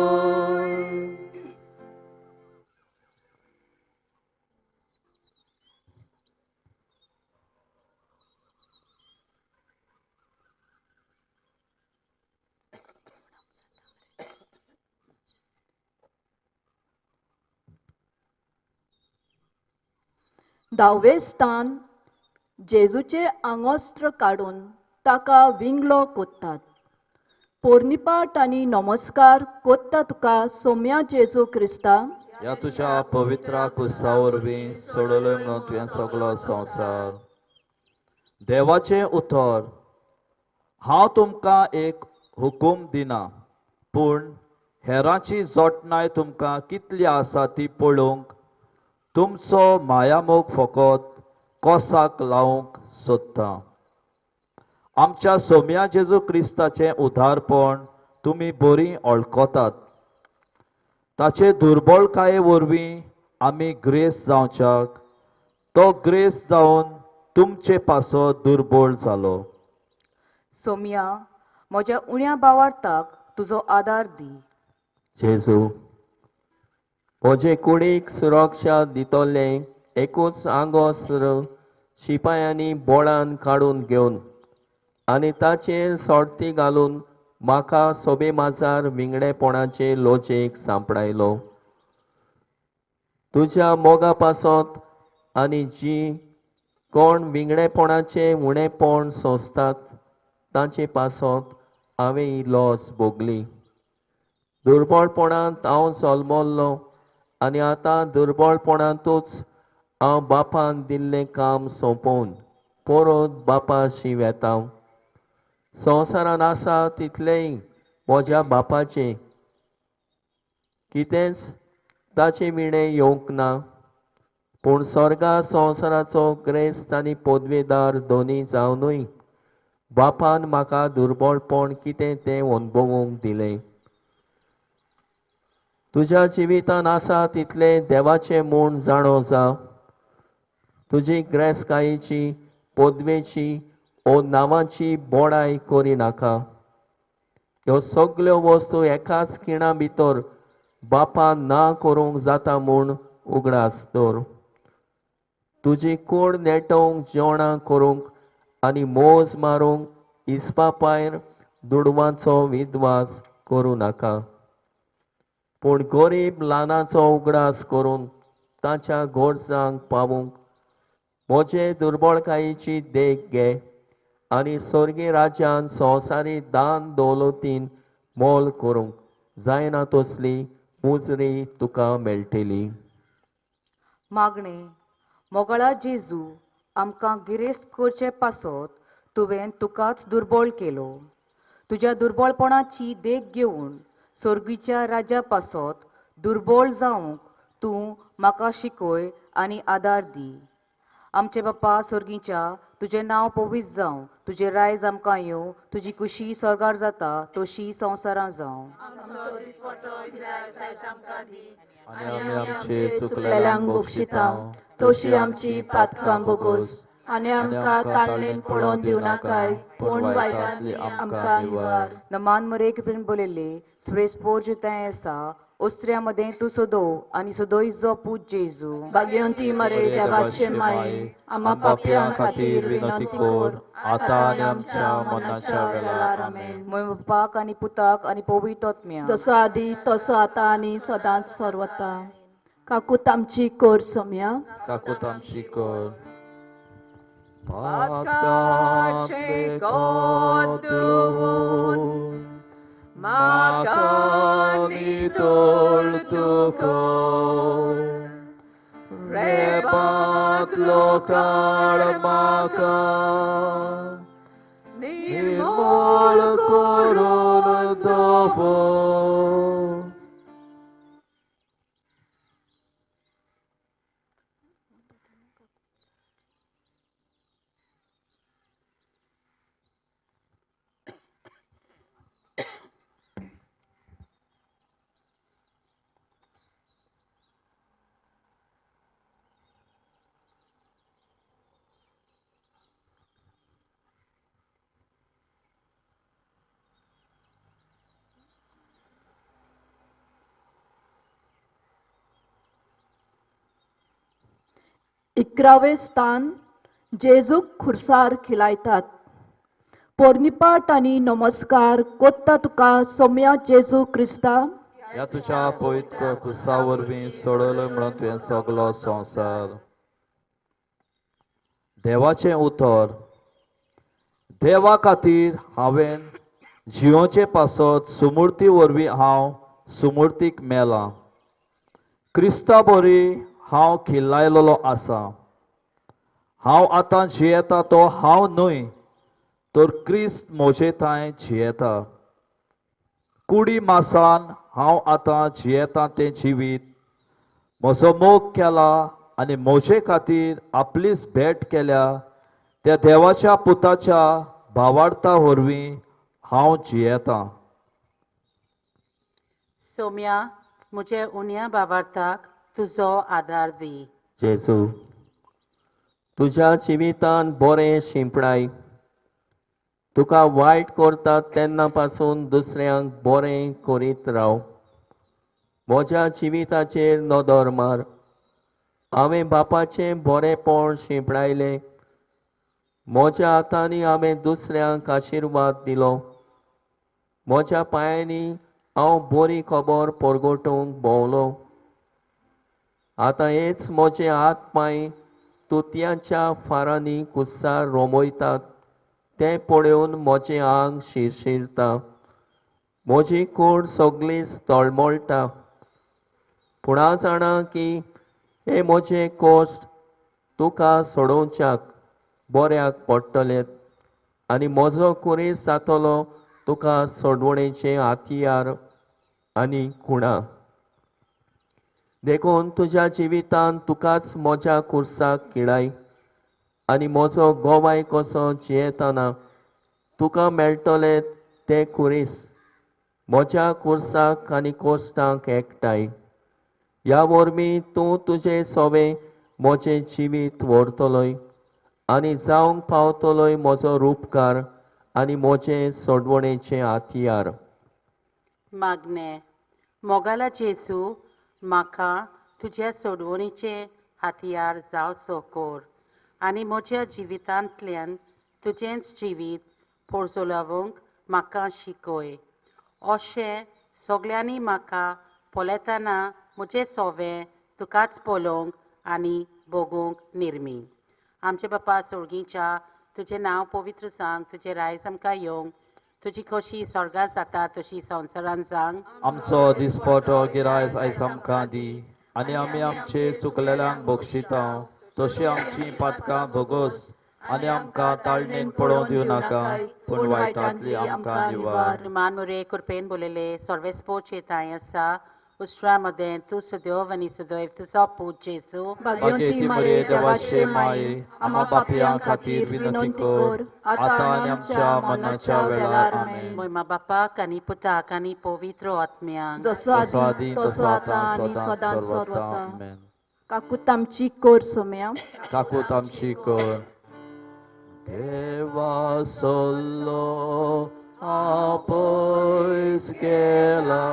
धावे स्थान जेजूचें आंगवस्त्र काडून ताका विंगलो कोत्तात. पोरनिपाट आनी नमस्कार कोत्ता तुका सोम्या जेजू क्रिस्ता. ह्या तुज्या पवित्र कुसा वरवीं सोडवले म्हणून तुवें सगलो संवसार. देवाचें उतर. हांव तुमकां एक हुकूम दिना, पूण हेरांची जोटणाय तुमकां कितली आसा ती पळोवंक तुमचो मायामोग फकत कोसाक लावंक सोदता. आमच्या सोम्या जेजू क्रिस्ताचें उदारपण तुमी बरी वळखतात. ताचे दुर्बळकाये वरवीं आमी ग्रेस जावच्याक तो ग्रेस जावन तुमचे पासत दुर्बळ जालो. सोम्या, म्हज्या उण्या बावार्थाक तुजो आदार दी. जेजू, म्हजे कुडीक सुरक्षा दितले एकूच आंगवस्त्र शिपायांनी बोळान काडून घेवन आनी ताचेर सोडती घालून म्हाका सोबे माजार विंगडेपणाचे लोजेक सांपडायलो. तुज्या मोगा पासत आनी जी कोण विंगडेपणाचे उणेपण सोंसतात तांचे पासत हांवें ही लॉज भोगली. दुर्बळपणांत हांव जल्मल्लो आनी आतां दुर्बळपणांतूच हांव बापान दिल्लें काम सोंपोवन परत बापाशी वेता. संवसारान आसा तितलेंय म्हज्या बापाचें, कितेंच ताचे विणें येवंक ना. पूण स्वर्गा संवसाराचो ग्रेस्त आनी पदवेदार दोनी जावनूय बापान म्हाका दुर्बळपण कितें तें अणभवूंक दिलें. तुज्या जिवितान आसा तितलें देवाचें म्हूण जाणो जा. तुजी ग्रेसकायेची, पदवेची ओ नांवाची बोडाय करिनाका. ह्यो सगल्यो वस्तू एकाच खिणा भितर बापान ना करूंक जाता म्हूण उगडास दवर. तुजी कूड नेटोवंक, जेवणां करूंक आनी मोज मारूंक इस्पा पायर दुडवांचो विद्वास करूं नाका. पूण गरीब ल्हानाचो उगडास करून ताच्या गरजांक पावूंक म्हजे दुर्बळकायेची देख घे आनी स्वर्गीय राज्यान संवसारी दान दौलतीन मोल करूंक जायना तसली मुजरी तुका मेळटली. मागणें. मोगाळा जेजू, आमकां गिरेस्त करचे पासत तुवें तुकाच दुर्बळ केलो. तुज्या दुर्बळपणाची देख घेवन स्वर्गीच्या राज्या पासत दुर्बळ जावंक तूं म्हाका शिकय आनी आदार दी. आमचे बापा स्वर्गीच्या, तुजें नांव पवित्र जावं, तुजें रायज आमकां येवं, तुजी कुशी स्वर्गार जाता तशी संवसारां जावं. आनी आमी आमचे चुकलेल्यांक बक्षिता तशी आमची पातकां बोगोस आनी आमकां ताळणेन पडोवन दिवं नाकाय, पूण वायटांतली आमकां निवार. नमान मरे कृपेन बोलयल्ले सुरेश पोर आसा, ओस्त्र्या मदें तूं सोदो आनी सोदोय जो पूत जेजू. भाग्यवंती मरे देवाचे माये, आमा पापयां खातीर विनंती कर आतां आनी आमच्या मरणाच्या वेळार. आमेन. म्हय बापाक आनी पुताक आनी पवित्र आत्म्याक. जसो आदी तसो आतां आनी सदांच सर्वता. काकूत आमची कर सोम्या. काकूत आमची कर. पातकांतले कोतून म्हाका नितळ तूं कर, रेबांतलो काड म्हाका, निर्मळ करून दवर. इकरावें स्थान, जेजूक खुर्सार खिलायतात. पोरणीपाट आनी नमस्कार कोत्ता तुका सोम्या जेजू क्रिस्ता. ह्या तुज्या पवित्र क्रुसा वरवीं सोडवलो म्हणून तुवें सगलो संवसार. देवाचें उतर. देवा खातीर हांवें जियोचे पासत सुमूर्ती वरवीं हांव सुमूर्तीक मेलां. क्रिस्ता बरी हांव खिल्लायलेलो आसा. हांव आतां जियेता तो हांव न्हय, तर क्रिस्त म्हजे थंय जियेता. कुडी मासान हांव आतां जियेता तें जिवीत म्हजो मोग केला आनी म्हजे खातीर आपलीच भेट केल्या त्या देवाच्या पुताच्या भावार्था वरवीं हांव जियेतां. सोम्या, म्हजे उण्या भावार्थाक तुजो आदार दी. जेजू, तुज्या जिवितान बरें शिंपडाय. तुका वायट करतात तेन्ना पासून दुसऱ्यांक बरें करीत राव. म्हज्या जिविताचेर नदर मार. हांवें बापाचें बरेंपण शिंपडायलें. म्हज्या हातांनी हांवें दुसऱ्यांक आशिर्वाद दिलो. म्हज्या पांयांनी हांव बरी खबर परगटूंक भोंवलो. आतां हेच म्हजे हात पांय तुतयांच्या फारांनी कुसार रोमयतात तें पळोवन म्हजें आंग शिरशिरता. म्हजी कूड सगळीच तळमळटा, पूण हांव जाणा की हे म्हजे कश्ट तुका सोडोवच्याक बऱ्याक पडटले आनी म्हजो कुरेस जातलो तुका सोडवणेचें हातयार आनी खुणा. देखून तुज्या जिवितांत तुकाच म्हज्या कुर्साक किळाय आनी म्हजो गोवाय कसो जियेतना तुका मेळटले ते कुरीस म्हज्या कुर्साक आनी कोश्टांक एकठांय. ह्या वरवीं तूं तुजें सवें म्हजें जिवीत व्हरतलोय आनी जावंक पावतलोय म्हजो रुपकार आनी म्हजें सोडवणेचें हातयार. मागणें. मोगाला जेजू, म्हाका तुज्या सोडवणीचें हातयार जावचो कर आनी म्हज्या जिवितांतल्यान तुजेंच जिवीत पोरजोलावंक म्हाका शिकय. अशें सगल्यांनी म्हाका पळयतना म्हजें सोवें तुकाच पळोवंक आनी भोगूंक निर्मी. आमचे बापा सोर्गीच्या, तुजें नांव पवित्र जावंक, तुजें रायज आमकां येवंक, तुजी खोशी स्वर्गात जाता तशी संवसारान जावंक. आमचो दिसपटो गिरायस आयज आमकां दी आनी आमी आमचे चुकलेल्यांक बक्षिता तशी आमची पातकां भोगोस आनी आमकां ताळणेन पडोवंक दिवं नाका, पूण वायटांतली आमकां निवार. मान मुरे कृपेन बोलले सर्वेस्पोचे तांय आसा, उस्त्रा मदें तूं सुदैव आनी सुदैव तुजो पूत जेजू. भाग्यवंती मरे देवाचे माये, आम्हा पापयां खातीर विनंती कर आतां आनी आमच्या मरणाच्या वेळार. आमेन. मोयमा बापाक आनी पुताक आनी पवित्र आत्म्याक, जसो आदी तसो आतां आनी सदांच सर्वता. आमेन. काकूत आमची कर सोम्या. काकूत आमची कर. देवा सोल्लो आपयस गेला,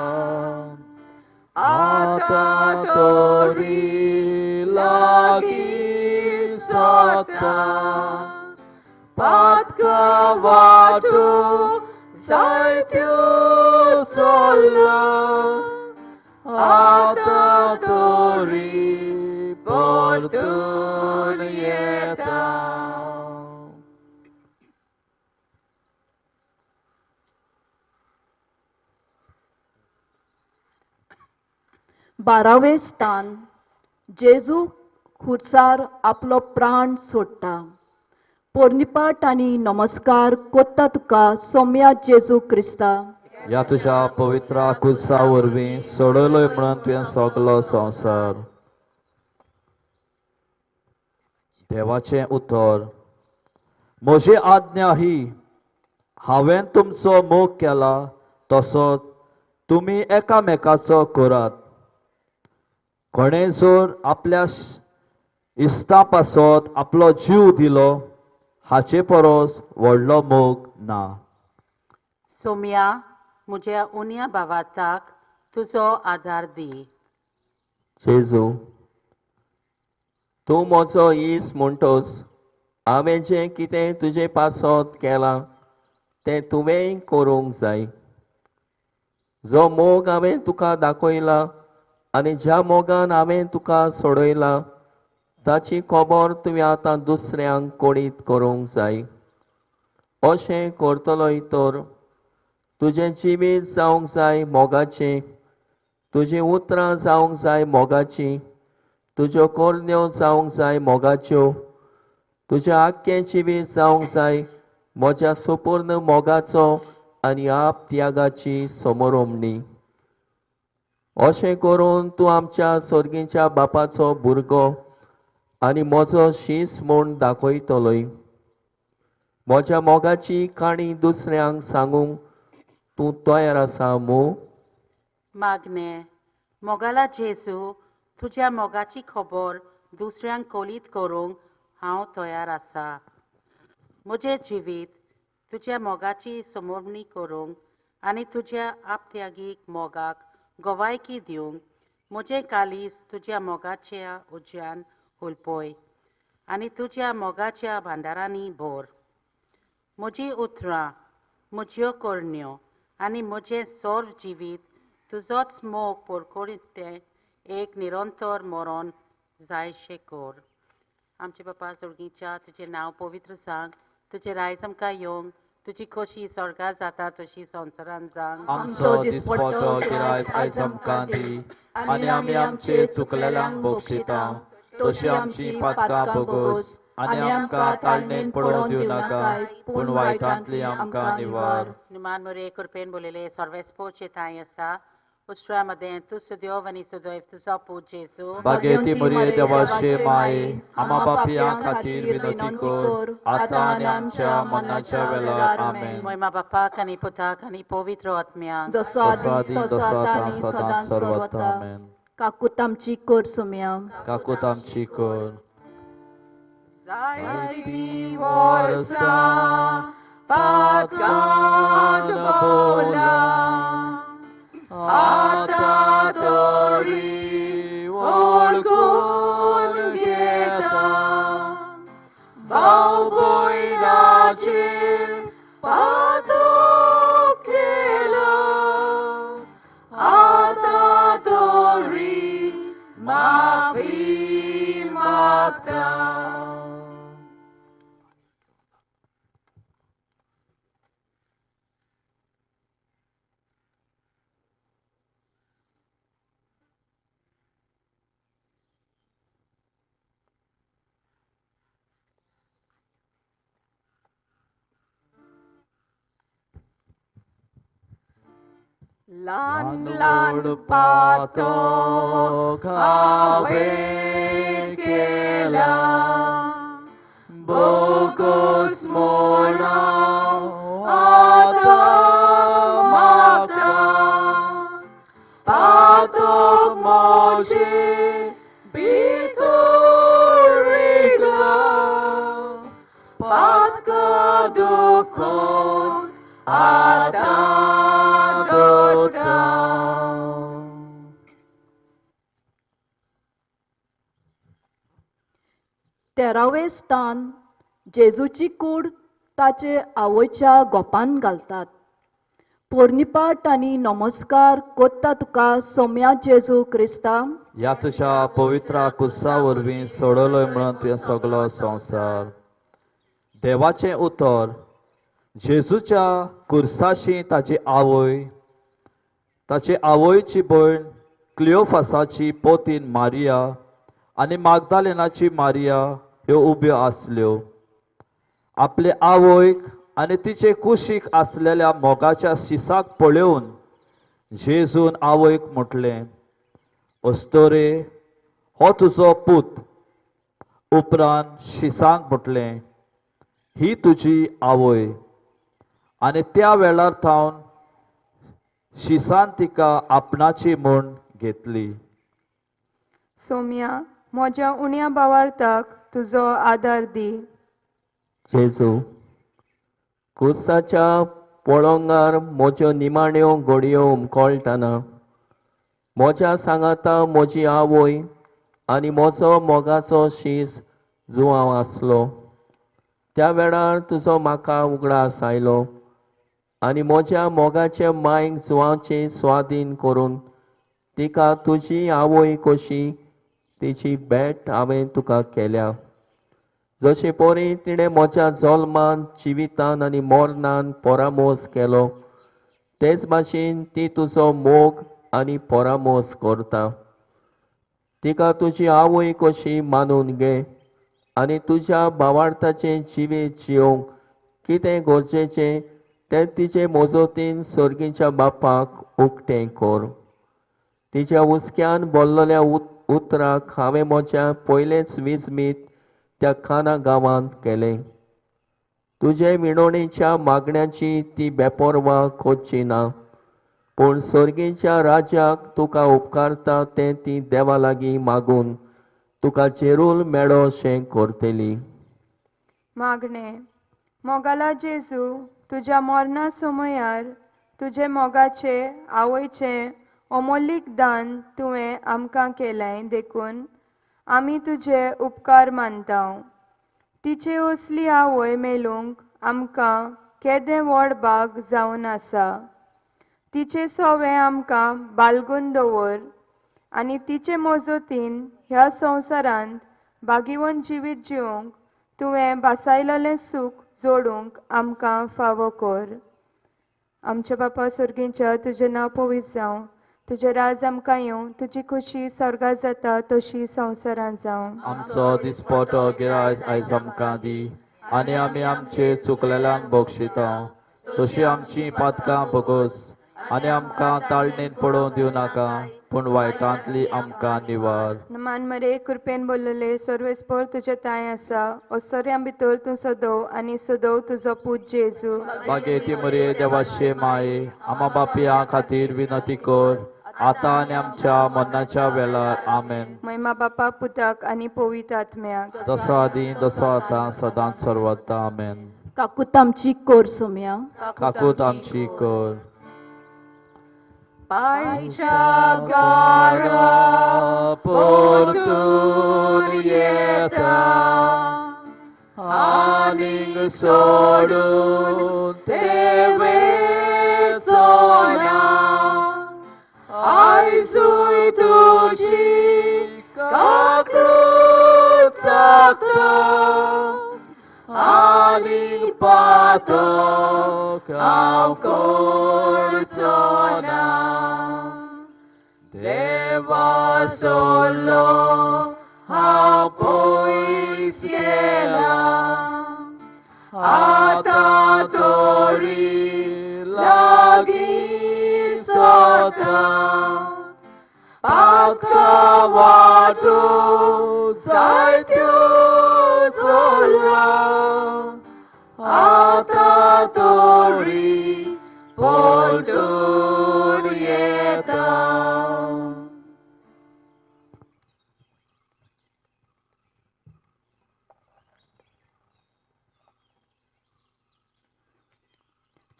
आतां तरी लागीं सोता, पातका वाटो जायत्यो चल्ला, आतां तरी परतून येता. बारावें स्थान. जेजू खुर्सार आपलो प्राण सोडटा. पोरणीपाट आनी नमस्कार कोत्ता तुका सोम्या जेजू क्रिस्ता. ह्या तुज्या पवित्र कुर्सा वरवीं सोडयलोय म्हणून तुवें सगलो संवसार. देवाचें उतर. म्हजी आज्ञा ही, हांवें तुमचो मोग केला तसोच तुमी एकामेकाचो करात. कोणें जर आपल्या इश्टा पासत आपलो जीव दिलो हाचे परस व्हडलो मोग ना. सोम्या, म्हज्या उन्या भावार्थाक तुजो आदार दी. जेजू, तूं म्हजो इश्ट म्हणटच हांवें जें कितें तुजे पासत केलां तें तुवेंय करूंक जाय. जो मोग हांवें तुका दाखयला आनी ज्या मोगान हांवें तुका सोडयला ताची खबर तुवें आतां दुसऱ्यांक कोडीत करूंक जाय. अशें करतलोय तर तुजें जिवीत जावंक जाय मोगाचें, तुजीं उतरां जावंक जाय मोगाचीं, तुज्यो करण्यो जावंक जाय मोगाच्यो, तुजें आख्खें जिवीत जावंक जाय म्हज्या सुपूर्ण मोगाचो आनी आप त्यागाची समरोमणी. अशें करून तूं आमच्या सर्गीच्या बापाचो भुरगो आनी म्हजो शीस म्हूण दाखयतलोय. म्हज्या मोगाची काणी दुसऱ्यांक सांगूंक तूं तयार आसा मू? मागणें. मोगाला जेजू, तुज्या मोगाची खबर दुसऱ्यांक कळीत करूंक हांव तयार आसा. म्हजें जिवीत तुज्या मोगाची समोरणी करूंक आनी तुज्या आपत्यागीक मोगाक गवायकी दिवंक म्हजें कालीस तुज्या मोगाच्या उज्यान हुलपय आनी तुज्या मोगाच्या भांडारांनी भर. म्हजीं उतरां, म्हज्यो करण्यो आनी म्हजें सर्व जिवीत तुजोच मोग पोरकोरीत तें एक निरंतर मरण जायशें कर. आमचे बापा सोर्गीच्या, तुजें नांव पवित्र जावंक, तुजें रायज आमकां येवंक, तुजी खोशी स्वर्गार जाता तशी संवसारान जावं. आमचो दिसपट्टो गिरायक आयज आमकां दी आनी आमी आमचे चुकलेल्यांक बक्षिता तशी आमची पातकां भोगोस आनी आमकां ताळणेन पडोवन दिवं नाका, पूण वायटांतली आमकां निवार. नुमान मोरे कृपेन बोलेले सर्वेस्पोचे थांय आसा, उस्त्रा मदें तूं सुदेव आनी सुदैव तुजो पूत जेजू. बागेती मरिये देवाचे माये, आमा पापयां खातीर विनंती कर, आतां आनी आमच्या मरणाच्या वेळार. आमेन. मोयमा बापाक आनी पुताक आनी पवित्र आत्म्याक. जसो आदी तसो आतां आनी सदांच सर्वता. आमेन. काकूत आमची कर सोम्या. काकूत आमची कर. जायतीं वर्सां पातकांत भोवला, आतां तरी वळखून घेता, भाव भयणाचेर पातक केला, आतां तरी माफी मागता. ल्हान ल्हान पातक हांवें केला, बोगस म्हूण आतां मागता, पातक म्हजें भितर रिगलां, पातका दुखोन आतां दवरता. तेरावें स्थान. जेजूची कूड ताचे आवयच्या गोपान घालतात. पोरणीपाट आनी नमस्कार कोत्ता तुका सोम्या जेजू क्रिस्ता. ह्या तुज्या पवित्र कुसा वरवीं सोडवलोय म्हणून तुवें सगलो संवसार. देवाचें उतर. जेजूच्या कुर्साशी ताची आवय, ताचे आवयची भयण क्लियोफासाची पोतीन मारिया आनी मागदालेनाची मारिया ह्यो उब्यो आसल्यो. आपले आवयक आनी तिचे कुशीक आसलेल्या मोगाच्या शिसाक पळोवन जेजून आवयक म्हटलें, अस्तोरे, हो तुजो पूत. उपरांत शिसांक म्हटलें, ही तुजी आवय. आनी त्या वेळार थावन शिसान तिका आपणाची म्हूण घेतली. सोम्या, म्हज्या उण्या भावार्थाक तुजो आदार दी. जेजू, कुर्साच्या पळोंगार म्हज्यो निमाण्यो घडयो उमकळटना म्हज्या सांगाता म्हजी आवय आनी म्हजो मोगाचो शीस जुवांव आसलो. त्या वेळार तुजो म्हाका उगडास आयलो आनी म्हज्या मोगाचे मांयक जुवांचे स्वाधीन करून तिका तुजी आवय कशी तिची भेट हांवें तुका केल्या. जशे परी तिणें म्हज्या जल्मान, जिवितान आनी मरणान परामोस केलो, तेच भाशेन ती तुजो मोग आनी परामोस करता. तिका तुजी आवय कशी मानून घे आनी तुज्या भावार्थाचें जिवीत जियोवंक कितें गरजेचें तें तिचे मजतीन सर्गीच्या बापाक उक्तें कर. तिच्या हुस्क्यान बोल्लल्या उतराक हांवें म्हज्या पयलेंच विजमीत त्या खाना गांवांत केलें. तुजे विणवणेच्या मागण्याची ती बेपोरवा करची ना, पूण सर्गीच्या राज्याक तुका उपकारता तें ती देवा लागीं मागून तुका जेरूल मेळो शें करतली. मागणें. मोगाला जेजू, तुज्या मरणा समयार तुजे मोगाचे आवयचें अमोलीक दान तुवें आमकां केलें, देखून आमी तुजे उपकार मानता. तिचे असली आवय मेळूंक आमकां केदें व्हड भाग जावन आसा. तिचे सोवे आमकां बालगून दवर आनी तिचे मजतीन ह्या संवसारांत भागिवन जिवीत जिवंक तुवें भासायलेलें सूख जोडूंक आमकां फावो कर. आमच्या बापा सर्गींच्या, तुजें नांव पवित्र जावं, तुजें राज आमकां येवं, तुजी खोशी स्वर्गात जाता तशी संवसारांत जावं. आमचो दिसपटो गिरायस आयज आमकां दी आनी आमी आमचे चुकलेल्यांक बक्षिता तशी आमची पातकां भोगोस आनी आमकां ताळणेन पडोवंक दिवं नाका, पूण वायटांतली आमकां निवार. मान मरे, कृपेन बोल्लले, सर्वेस्पर तुजे तांय आसा, ओसोऱ्यां भितर तूं सदोव आनी सदोव तुजो पूत जेजू. बागेती मरे देवाशे माये, आमा बापया खातीर विनंती कर, आतां आनी आमच्या मरणाच्या वेळार. आमेन. महिमा बापा पुताक आनी पवित्र आत्म्याक, जसो आदी तसो आतां सदांच सर्वता. आमेन. काकूत आमची कोर सोम्या. काकूत आमची कर. पायच्या गारा परतून येता आनीक सोडून ते वेचो ना, आयजूय तुजी काकूत जाता आनीक पातक हांव करचो ना. देवा सोडलो हांव पयस गेला, आतां तरी लागीं सोता, पातका वाटो जायत्यो चल्ला, आतां तरी परतून येता.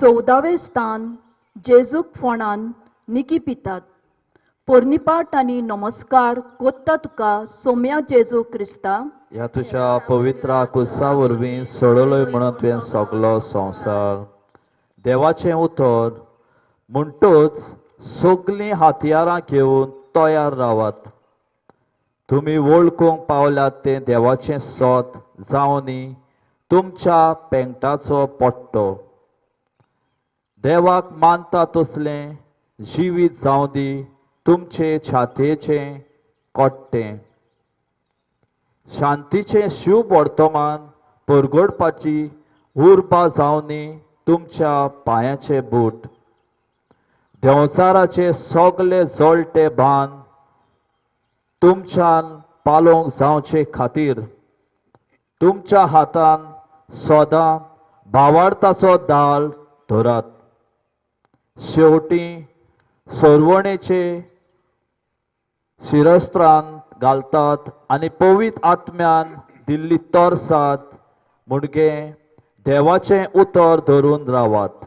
14वें स्थान जेजूक फोंडान निकी पितात. पोरणीपाट आनी नमस्कार कोत्ता तुका सोम्या जेजू क्रिस्ता. ह्या तुज्या पवित्र कुसा वरवीं सोडलोय म्हणून तुवें सगलो संवसार. देवाचें उतर. म्हणटच सगलीं हत्यारां घेवन तयार रावात. तुमी वळखूंक पावल्यात तें देवाचें सोत जावनी तुमच्या पेंगटाचो पट्टो. देवाक मानता तसलें जिवीत जावं दी तुमचे छातयेचें कोट्टें. शांतीचें शुभ वर्तमान परगटपाची उर्बा जावनी तुमच्या पांयाचे बूट. देंवचाराचे सगले जळटे बांद तुमच्यान पालोवंक जावचे खातीर तुमच्या हातान सदां भावार्थाचो दाल धरात. शेवटी सरवणेचे शिरस्त्रान घालतात आनी पवित्र आत्म्यान दिल्ली तरसाद म्हणगे देवाचें उतर धरून रावात.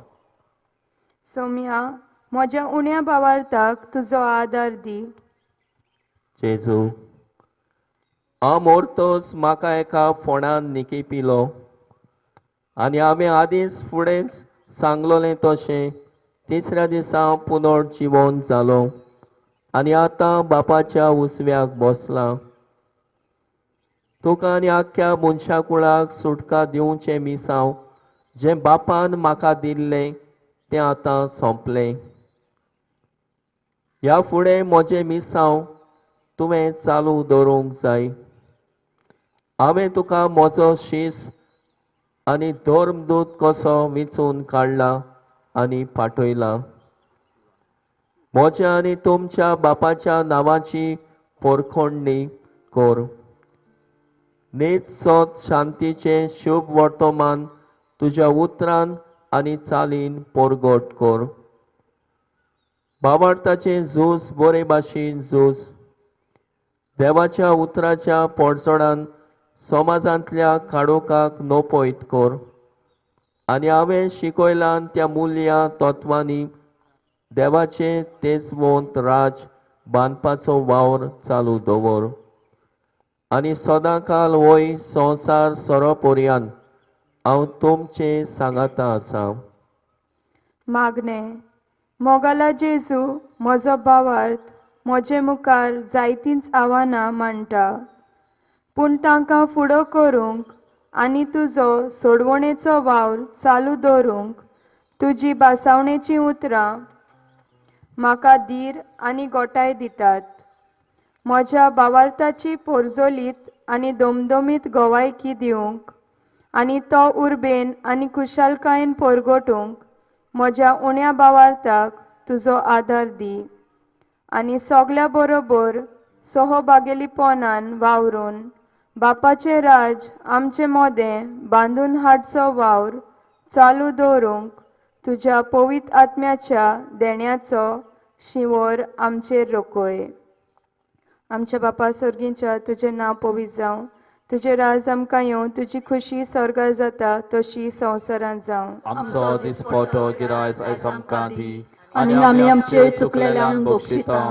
सोम्या, म्हज्या उण्या भावार्थाक तुजो आदार दी. जेजू, हांव मोरतोच म्हाका एका फोंडान निकी पिलो आनी हांवें आदींच फुडेंच सांगलोलें तशें तिसऱ्या दिसा हांव पुनर जिवोन जालो आनी आतां बापाच्या उजव्याक बसलां. तुका आनी आख्ख्या मनशाकुळाक सुटका दिवचें मिसांव जें बापान म्हाका दिल्लें तें आतां सोंपलें. ह्या फुडें म्हजें मिसांव तुवें चालू दवरूंक जाय. हांवें तुका म्हजो शीस आनी धर्मदूत कसो विंचून काडला आनी पाठयला. म्हज्या आनी तुमच्या बापाच्या नांवाची पोरखोडणी कर. नीत सत शांतीचें शुभ वर्तमान तुज्या उतरान आनी चालीन परगट कर. भावार्थाचें झूज बरे भाशेन झूज. देवाच्या उतराच्या पोडचोडान समाजांतल्या काडोकाक नोपयत कर आनी हांवें शिकयलां त्या मुल्यां तत्वांनी देवाचें तेजवंत राज बांदपाचो वावर चालू दवर आनी सदांकाल वय संवसार सोरोपर्यान हांव तुमचें सांगाता आसा. मागणें. मोगाला जेजू, म्हजो भावार्थ म्हजे मुखार जायतींच आव्हानां मांडटा, पूण तांकां फुडो करूंक आनी तुजो सोडवणेचो वावर चालू दवरूंक तुजी भासावणेचीं उतरां म्हाका धीर आनी गोटाय दितात. म्हज्या भावार्थाची पोरजोलीत आनी दमदमीत गोवायकी दिवंक आनी तो उर्बेन आनी खुशालकायेन परगटूंक म्हज्या उण्या भावार्थाक तुजो आदार दी आनी सगल्या बरोबर सहभागेलीपणान वावरून बापाचें राज आमचे मोदें बांदून हाडचो वावर चालू दवरूंक तुज्या पवित्र आत्म्याच्या देण्याचो शिंवोर आमचेर रोखय. आमच्या बापा सर्गींच्या तुजें नांव पवित्र जावं, तुजें राज आमकां येवं, तुजी खुशी स्वर्गार जाता तशी संवसारांत जावं. आमचो दिसपटो गिरायस आयज आमकां दी आनी आमी आमचे चुकलेल्यांक बक्षिता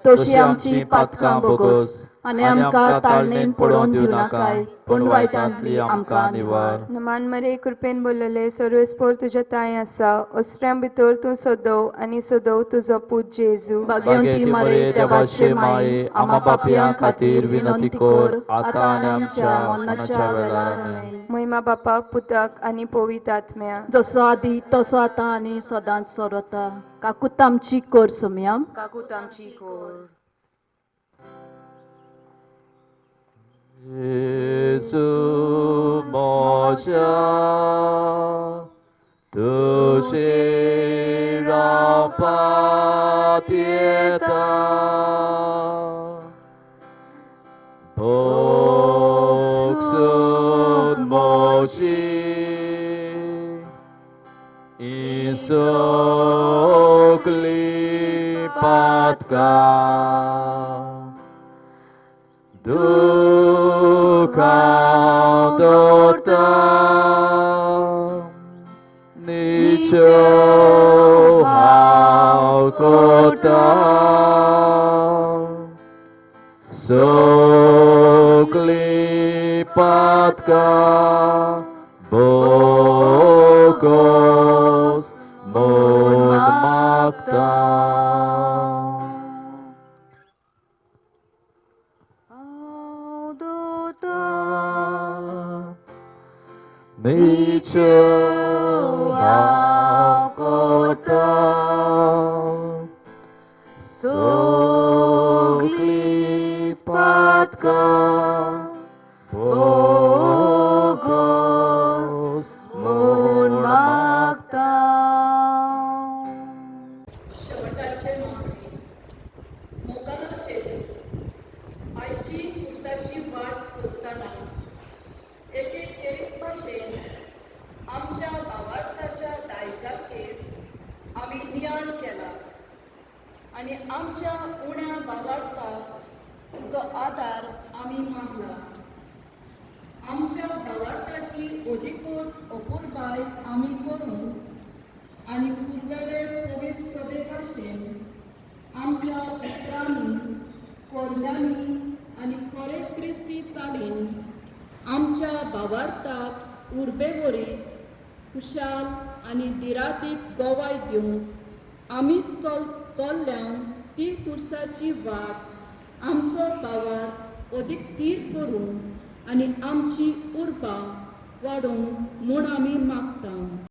तशी आमची पातकां बोगोस आनी आमकां ताळणेन पडोवन दिवं नाकाय, पूण वायटांतली आमकां निवार. नमान मरे कृपेन बोलले सर्वेस्पोर तुज्या तांय आसा, ओसऱ्यां भितर तूं सदव आनी सदव तुजो पूत जेजू. भाग्यवंती मरे देवाचे माये, आमा पापयां खातीर विनंती कर आतां आनी आमच्या मरणाच्या वेळार. आमेन. महिमा बापा पुताक आनी पवित्र आत्म्या, जसो आदी तसो आतां आनी सदांच सरता. काकूत आमची कर सोमया. काकूत आमची कोर. जेजू म्हज्या तुजे रावपात येता, भोगसून म्हजी ही सगळी पातकां, दुखां दवरता निचो हांव करता, सगळीं पातकां बोगोस म्हूण मागता. निचो हांव करता, सगळीं पातकां बोगोस म्हूण मागता. शेवटाचे मागणे. मोगाला जेजू, आयची कुर्साची वाट करतना एक एक केरीत भाशेन आमच्या भावार्थाच्या दायजाचेर आमी नियाळ केला आनी आमच्या उण्या भावार्थाक तुजो आदार आमी मागला. आमच्या भावार्थाची अदिकोच अपुरबाय आमी करूंक आनी पुर्वेले पवित्र सभे भाशेन आमच्या उतरांनी, करण्यांनी आनी खरे क्रिस्ती चालीन आमच्या भावार्थाक उर्बेवरी खुशाल आनी दिरातीक गोवाय दिवंक आमी चल्ल्या ती कुर्साची वाट आमचो भावार्थ अदीक थीर करूंक आनी आमची उर्बा वाडोवंक म्हूण आमी मागता.